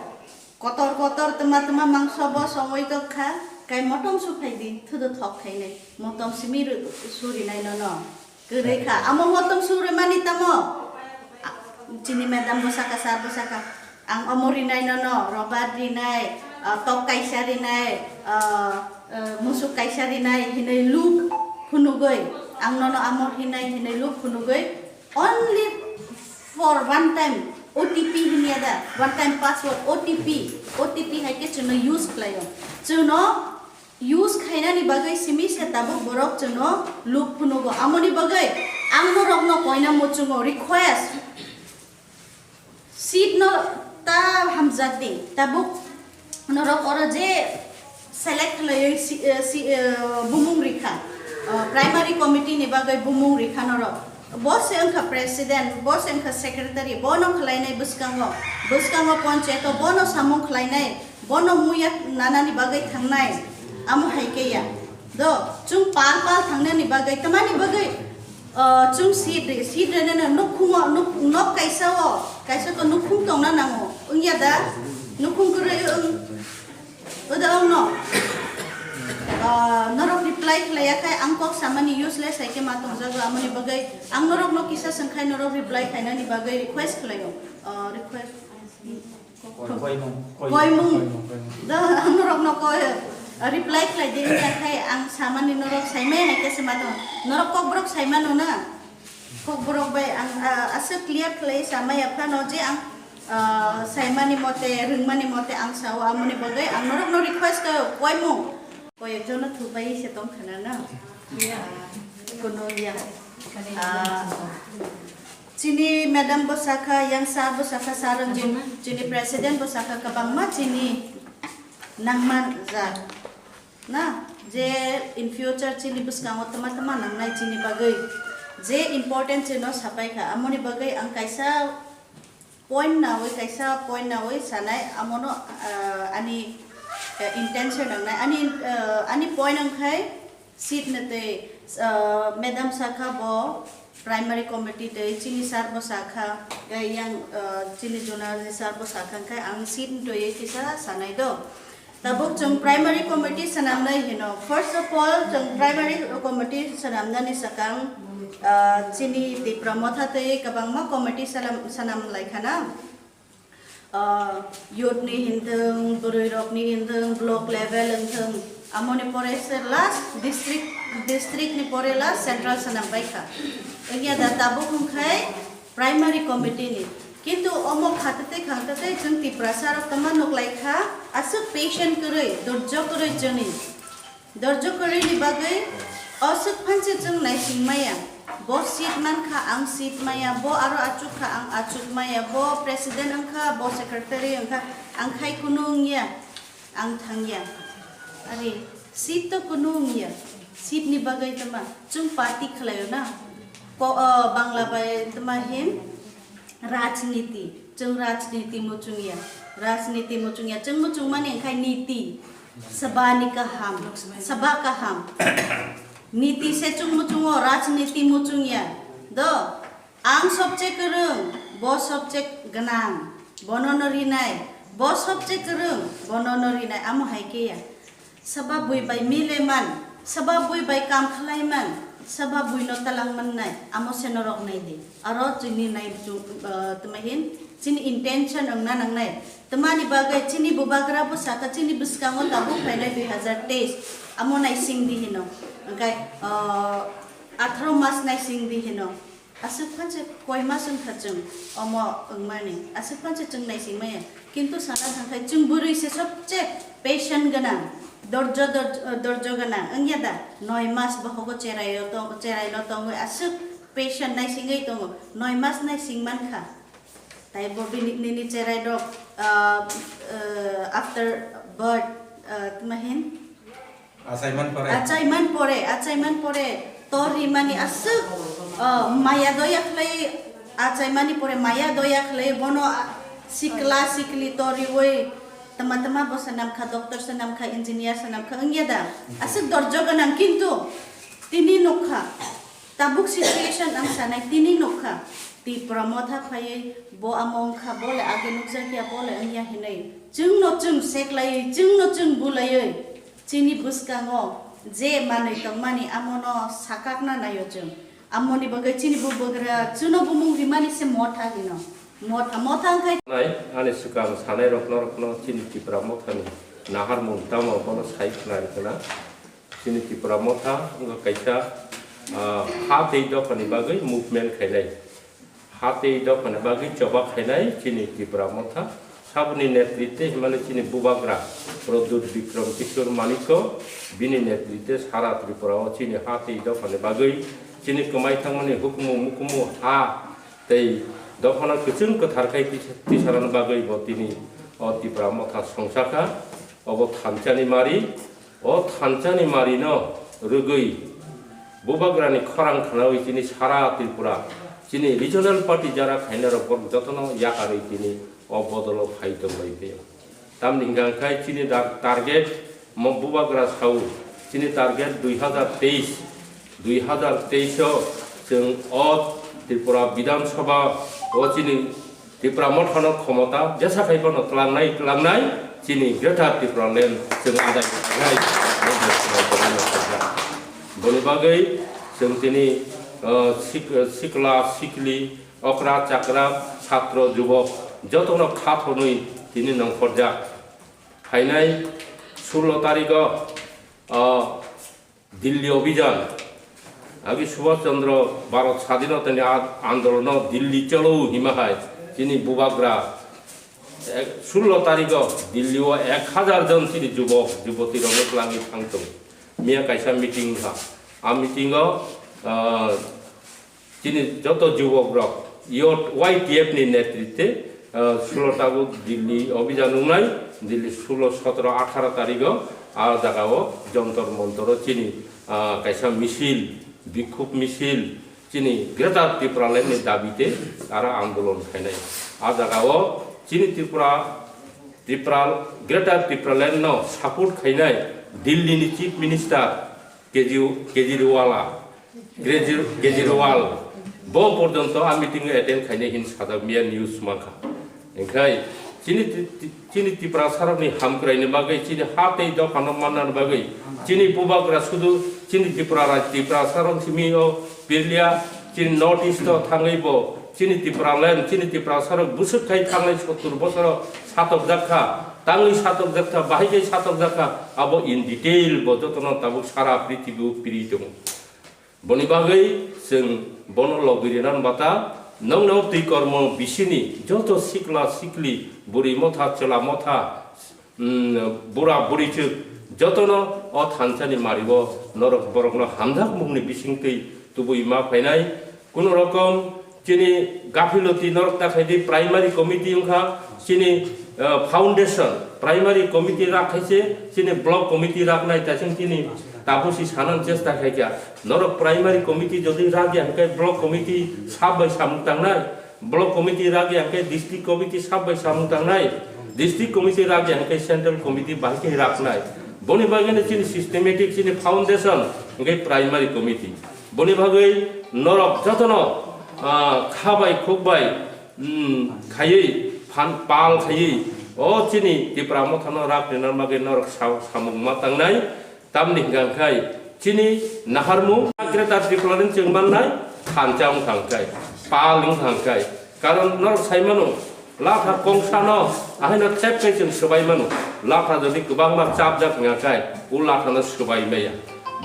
kotor kotor twma twma mangso bo songwi tongkha, kai motom su phaidi thudo thok khainai, motom simi ru-, surinai nono. Kwrwi kha. Amo motom suri mani tamo? A-, chini madam bo saka, sir bo saka. Ang omo rinai nono, robar rinai, ah, tok kaisa rinai, ah, ah, musuk kaisa rinai, hinwi loop phunugwi. Ang nono amo rinai hinwi loop phunugwi. Only for one time O T P hinya da, one time password, O T P, O T P hai khe chwngno use khlaio. Chwngno use khainani bagwi simi se tabuk borok chwngno loop phunugo. Amoni bagwi ang norokno koina muchungo request. Seat no ta hamjak di. Tabuk norok oro je select khlaiwi si, eh, si, eh, bumung rikha. Eh, primary committee ni bagwi bumung rikha norok. Bo se wngkha president, bo se wngkha secretary, bono khlainai bwskango. Bwskango ponchayato bono samung khlainai. Bono muya nanani bagwi thangnai, amo hai khe ya. Do, chwng pal pal thangnani bagwi, tamani bagwi, ah, chwng seat ri, seat ri nana nukhungo, nuk-, nok kaisa o, kaisa to nukhung tongna nango. Wngya da? Nukhung kwrwi wng. Oda wngno. Ah, norok reply khlaiya khai ang kok samani useless hai khe ma tongjago, amoni bagwi ang norokno kisa swngkhai norok reply khainani bagwi request khlaio. Ah, request. Koimung. Koimung. Koimung, koimung. Da, ang norokno koi, reply khlai di, wngya khai ang samani norok saimaya hai khe se ma tong. Norok kokborok saimano na? Kokborok bai ang, ah, aswk clear khlai samaya phano je ang, ah, saimani mote, rwngmani mote ang sao, amoni bagwi ang norokno request khlaio, koimung. Koyekjono thupai se tong khna na. Ya, kono ya. Ah, chini madam bo sakha, yang sir bo sakha, sir Ranjit, chini president bo sakha, kwbangma chini nangman jak. Na, je in future chini bwskango tama tama nangnai chini bagwi. Je important chino sapai kha, amoni bagwi ang kaisa point nawi, kaisa point nawi sanai, amono, ah, ani, eh, intention nangnai. Ani, ah, ani point wngkhai seat ni tei, ah, madam sakha bo primary committee tei chini sir bo sakha, tei yang, ah, chini zonal ni sir bo sakha, wngkhai ang seat ni twi kisa sanai do. Tabuk chwng primary committee swnamnai hino. First of all, chwng primary committee swnamnani swkang, ah, chini Tipra Motha tei kwbangma committee swnam, swnam lai khana. Ah, youth ni hinthwng, bwrwi rok ni hinthwng, block level hinthwng, amoni pore se last district, district ni pore last central swnam bai kha. Wngya da tabuk hwnkhai primary committee ni. Kintu omo khatatwi khatatwi chwng Tiprasa rok tama nuklai kha, aswk patient kwrwi, dorjo kwrwi chwngni. Dorjo kwrwi ni bagwi aswk phanse chwng naising maya. Bo seat man kha, ang seat maya, bo aro achuk kha, ang achuk maya, bo president wng kha, bo secretary wng kha, ang khai kunu wng ya. Ang thangya. Are, seat to kunu wngya. Seat ni bagwi tama chwng party khlaio na. Ko, o, Bangla bai tama hin rajniti. Chwng rajniti muchungya. Rajniti muchungya. Chwng muchungmani wngkhai niti. Sabani kaham. Saba kaham. Niti se chwng muchungo, rajniti muchungya. Do. Ang sobche kwrwng, bo sobche gwnang, bono no rinai, bo sobche kwrwng, bono no rinai, amo hai khe ya. Saba bui bai mile man, saba bui bai kam khlai man, saba bui no talang mannai, amo se norok nai di. Aro chini nai chu, ah, tma hin, chini intention wngna nangnai. Tmani bagwi chini bubagra bwsaka chini bwskango tabuk phainai dui hazar teis, amo naising di hino. Hwnkhe, ah, atharo mas naising di hino. Aswk phanse koi mas wngkha chwng omo wngmani, aswk phanse chwng naising maya. Kintu sana thangkhai chwng bwrwi se sobche patient gwnang, dorjo, dorjo, dorjo gwnang wngya da? Noi mas bohogo cheraio tong, cheraino tongwi aswk patient naisingwi tongo, noi mas naising mankha. Tai bo bini, nini cherai rok, ah, ah, after birth, ah, tma hin? Achaiman pore. Achaiman pore, achaiman pore tor rimani aswk, ah, maya doya khlai, achaimani pore maya doya khlai bono, ah, sikla sikli tor riwi, Tama tama bo se namkha, doctor se namkha, engineer se namkha, wngya da? Aswk dorjo gwnang, kintu tini nukha, tabuk situation ang sanai, tini nukha, Tipra Motha phaiwi bo amo wngkha, bo le age nukjakya, bo le wngya hinwi chwngno chwng seklaiwi, chwngno chwng bulaiwi, chini bwskango je manwi tongmani amono sakakna naio chwng. Amoni bagwi chini bubagra chuno bumung rimani se Motha hino. Motha, Motha wngkhai. Nai, ani swkang sanai rokno, rokno chini Tipra Mothani naharmung tamo bono sai khna rikna. Chini Tipra Motha wngkha kaisa, ah, ha tei dophani bagwi movement khainai. Ha tei dophani bagwi choba khainai chini Tipra Motha. Saboni netritwe himani chini bubagra Pradyut Bikram Kishore Manikko, bini netritwe sara Tripura o chini ha tei dophani bagwi, chini kwmai thangmani hukumu mukumu ha tei dophano kwchwng kwthar khai tisa-, tisarani bagwi bo tini o Tipra Motha songchakha. Obo thanchani mari, o thanchani marino rwgwi bubagrani khorang khnawi chini sara Tripura, chini regional party jara khainai rok borok jotono yakarwi tini o bodolo phai tongbai phaio. Tamni hwnkha khe chini dar-, target mo bubagra sao, chini target dui hazar teis, dui hazar teis o chwng o Tripura Bidhan Sabha o chini Tipra Mothano khomota jesa khai bono tlangnai, tlangnai chini Greater Tipraland chwng adai khlainai. Boni bagwi chwng tini, uh, sik-, sikla, sikli, okra, chakra, satro, jubok jotono kha thonwi tini nongkhorjak. Phainai sullo tarigo, uh, Dilli Obhijan, agi Subhash Chandra Bharat Sadhinotani a-, andolono Dilli cholo hima hai chini bubagra, eh, sullo tarigo Dilli o ek hazar jon chini jubok, juboti rokno twlangwi thang tongo. Miya kaisa meeting wngkha. A meeting o, ah, chini joto jubok rok, yo-, Y T F ni netritwe, ah, sullo tabuk Dilli Obhijan wngnai, Dilli sullo, sotro, atharo tarigo a jaga o Jontor Montor o chini, ah, kaisa misil, bikhub misil, chini Greater Tipraland ni dabi tei aro andolon khainai. A jaga o chini Tripura, Tripura, Greater Tipraland no support khainai Dilli ni Chief Minister Keji-, Kejriwala, Keji-, Kejriwal bo porjonto a meeting o attend khainai hin sajak miya news mankha. Hingkhai chini ti-, ti-, chini Tiprasarokni hamkraini bagwi, chini ha tei dophano mannani bagwi, chini bubagra sudu chini Tripura raj-, Tiprasarok simi o pirliya, chini North East o thangwi bo chini Tipraland, chini Tiprasarok bwswk khai thangnai sottur bosoro satokjak kha, tangwi satokjak kha, bahai khai satokjak kha, abo in detail bo jotono tabuk sara prithibi o piri tongo. Boni bagwi chwng bono logi rina bata, nokno twi kormo bisini joto sikla sikli, bwrwi motha, chwla motha, mm, bura bwrwi chwk jotono o thansa ni mari o norok borokno hamjak mungni bisingtwi tubui ma phainai. Kuno rokom chini gafiloti norok ta khaidi primary committee wngkha, chini, eh, foundation primary committee rak khaise chini block committee raknai ta chwng chini tapusi sanan chesta khaikha. Norok primary committee jodi rakya hwnkhe block committee sab bai samung tangnai, block committee rakya hwnkhe district committee sab bai samung tangnai, district committee rakya hwnkhe central committee bai khe raknai. Boni bagwino chini systematic chini foundation hwnkhe primary committee. Boni bagwi norok jotono, ah, kha bai khuk bai, mm, khaiwi phan pal khaiwi o chini Tipra Mothano rak rina bagwi norok sa-, samung ma tangnai. Tamni hwnkha khe chini naharmung Greater Tipraland chwng mannai thansa wngkha khe, pal wngkha khe. Karon norok sai mano, latha kongsano ahaino thep khe chwng swbai mano. Latha jodi kwbangma chapjak wngkha khe, o lathano swbai maya.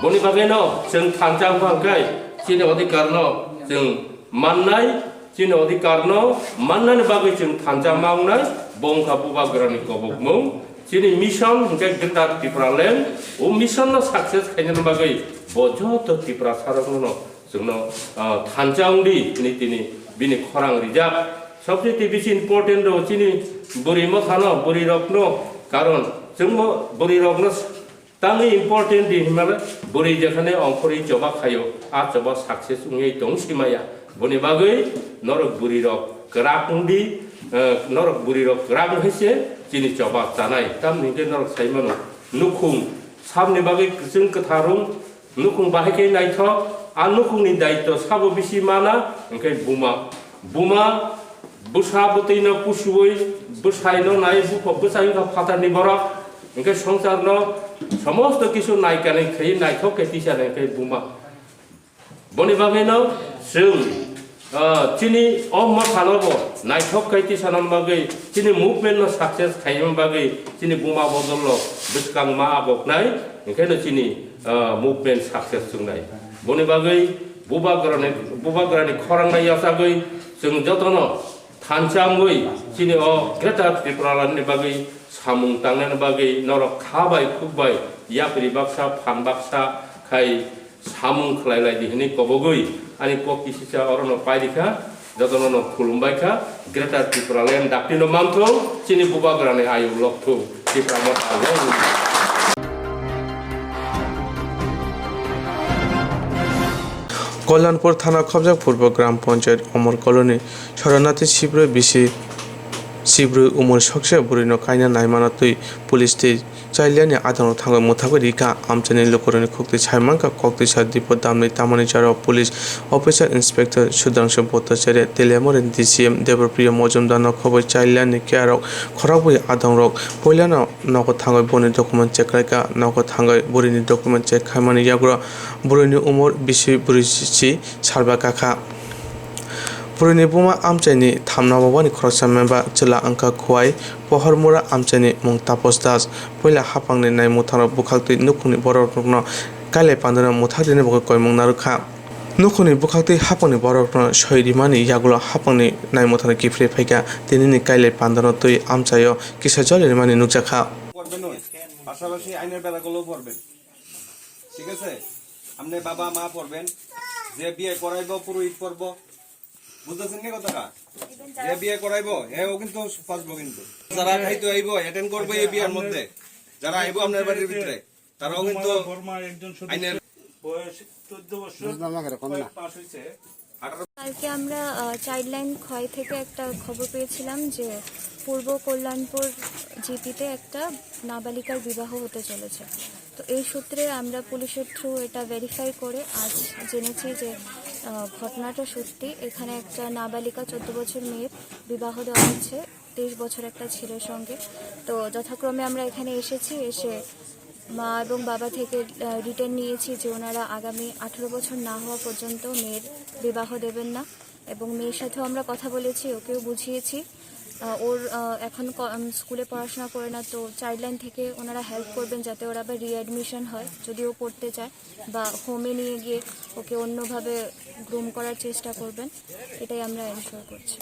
Boni bagwino chwng thansa wngkha khe chini odhikarno chwng mannai. Chini odhikarno mannani bagwi chwng thansa ma wngnai, bo wngkha bubagrani kobokmung. Chini mission hwnkhe Greater Tipraland, o missionno success khainani bagwi bo joto Tiprasarokno chwngno, ah, thansa wngdi hwnwi tini bini khorang rijak. Sobcheti bisi important rw chini bwrwi mothano, bwrwirokno, karon chwngbo bwrwirokno tangwi important di hinmale bwrwi jekhane ongkhorwi choba khaio, a choba success wngwi tong simaya. Boni bagwi norok bwrwirok kwrak wngdi, eh, norok bwrwirok kwrak wngkhe se Chini choba chanai, tamni hwnkhe norok sai mano, nukhung sabni bagwi kwchwng kwtharung, nukhung bahai khe naithok, a nukhungni daitw sabo bisi mana, hwnkhe buma, buma bwsa bwtwino pusuwi, bwsaino nai, bupha bwsa wngkha phatarni borok, hwnkhe songsarno somosto kisu nai kanwi khaiwi naithok khe tisa hwnkhe buma. Boni bagwino chwng, ah, chini o mosano bo naithok khai tisana bagwi, chini movement no success khaina bagwi, chini buma bodol no bwskang ma agoknai, enkheno chini, ah, movement success chwngnai. Boni bagwi bubagrani, bubagrani khorang nai yachagwi chwng jotono thansa wngwi chini o Greater Tipraland ni bagwi samung tangnani bagwi norok kha bai khuk bai yapri baksa phan baksa khai samung khlai lai di hwnwi kobogwi ani kok kisisa orono pai rikha, jotono no khulumbai kha, Greater Tipraland dakti no manthung, chini bubagrani ayu lokthung, Tipra Motha long. Kalyanpur thana khobjak Purbo Gram Panchayat Omor Colony Soronati sibrwi bisi sibrwi umor soksa bwrwino kaina naimano twi police tei Childline ni adongrok thangwi mwthagwi rikha. Amchaini lukurokni khuktwi saimankha, koktwisa Dipo Damni tamani jora police officer inspector Sudhangshu Bhattacharya, Teliamura D C M Debapriya Majumdar no khobwi childline ni care rok khorokbwi adongrok puilano nogo thangwi boni document check khlaikha. Nogo thangwi bwrwini document check khaimani yagulo bwrwini umor bisi bwrwi si salba kakha. Bwrwini buma amchaini thamna bobani khoroksa member chwla wngkha Khowai Pohormura amchaini mung Tapos Das. Puila haphangni naimwthangrok bwkhaktwi nukhungni borokrokno kailai pandano mwthak rini bagwi koimung narwkha. Nukhungni bwkhaktwi haphangni borokrokno soi rimani yagulo haphangni naimwthangrok kiphilwi phaikha. Tinini kailai pandano twi amchaio kisa joli rimani nukjakha. পড়বেন ওই, পাশাপাশি আইনের বেলাগুলো পড়বেন। ঠিক আছে? আপনি বাবা মা পড়বেন, যে বিয়ে করাইবো পুরোহিত পড়বো, বুঝতেছেন নি কথাটা? যে বিয়ে করাইবো, হ্যাঁ, ও কিন্তু পাসবো কিন্তু। যারা খাইতে আইবো, অ্যাটেন্ড করবো এই বিয়ের মধ্যে, যারা আইবো আপনার বাড়ির ভিতরে, তারাও কিন্তু বর্মা একজন সদস্য, আইনের বয়স চোদ্দ বছর, বুঝলাম না, এরকম না। কয়েক মাস হয়েছে। কালকে আমরা, আহ, চাইল্ডলাইন খোয়াই থেকে একটা খবর পেয়েছিলাম যে পূর্ব কল্যাণপুর জিপিতে একটা নাবালিকার বিবাহ হতে চলেছে। তো এই সূত্রে আমরা পুলিশের থ্রু এটা ভেরিফাই করে আজ জেনেছি যে, আহ, ঘটনাটা সত্যি। এখানে একটা নাবালিকা চোদ্দ বছর মেয়ের বিবাহ দেওয়া হচ্ছে তেইশ বছর একটা ছেলের সঙ্গে। তো যথাক্রমে আমরা এখানে এসেছি, এসে মা এবং বাবা থেকে, আহ, রিটেন নিয়েছি যে ওনারা আগামী আঠারো বছর না হওয়া পর্যন্ত মেয়ের বিবাহ দেবেন না। এবং মেয়ের সাথেও আমরা কথা বলেছি, ওকেও বুঝিয়েছি। আহ, ওর, আহ, এখন ক-, উম, স্কুলে পড়াশোনা করে না, তো চাইল্ডলাইন থেকে ওনারা হেল্প করবেন যাতে ওর আবার রিঅ্যাডমিশন হয়, যদি ও পড়তে চায়, বা হোমে নিয়ে গিয়ে ওকে অন্যভাবে গ্রুম করার চেষ্টা করবেন, এটাই আমরা এনশিওর করছি।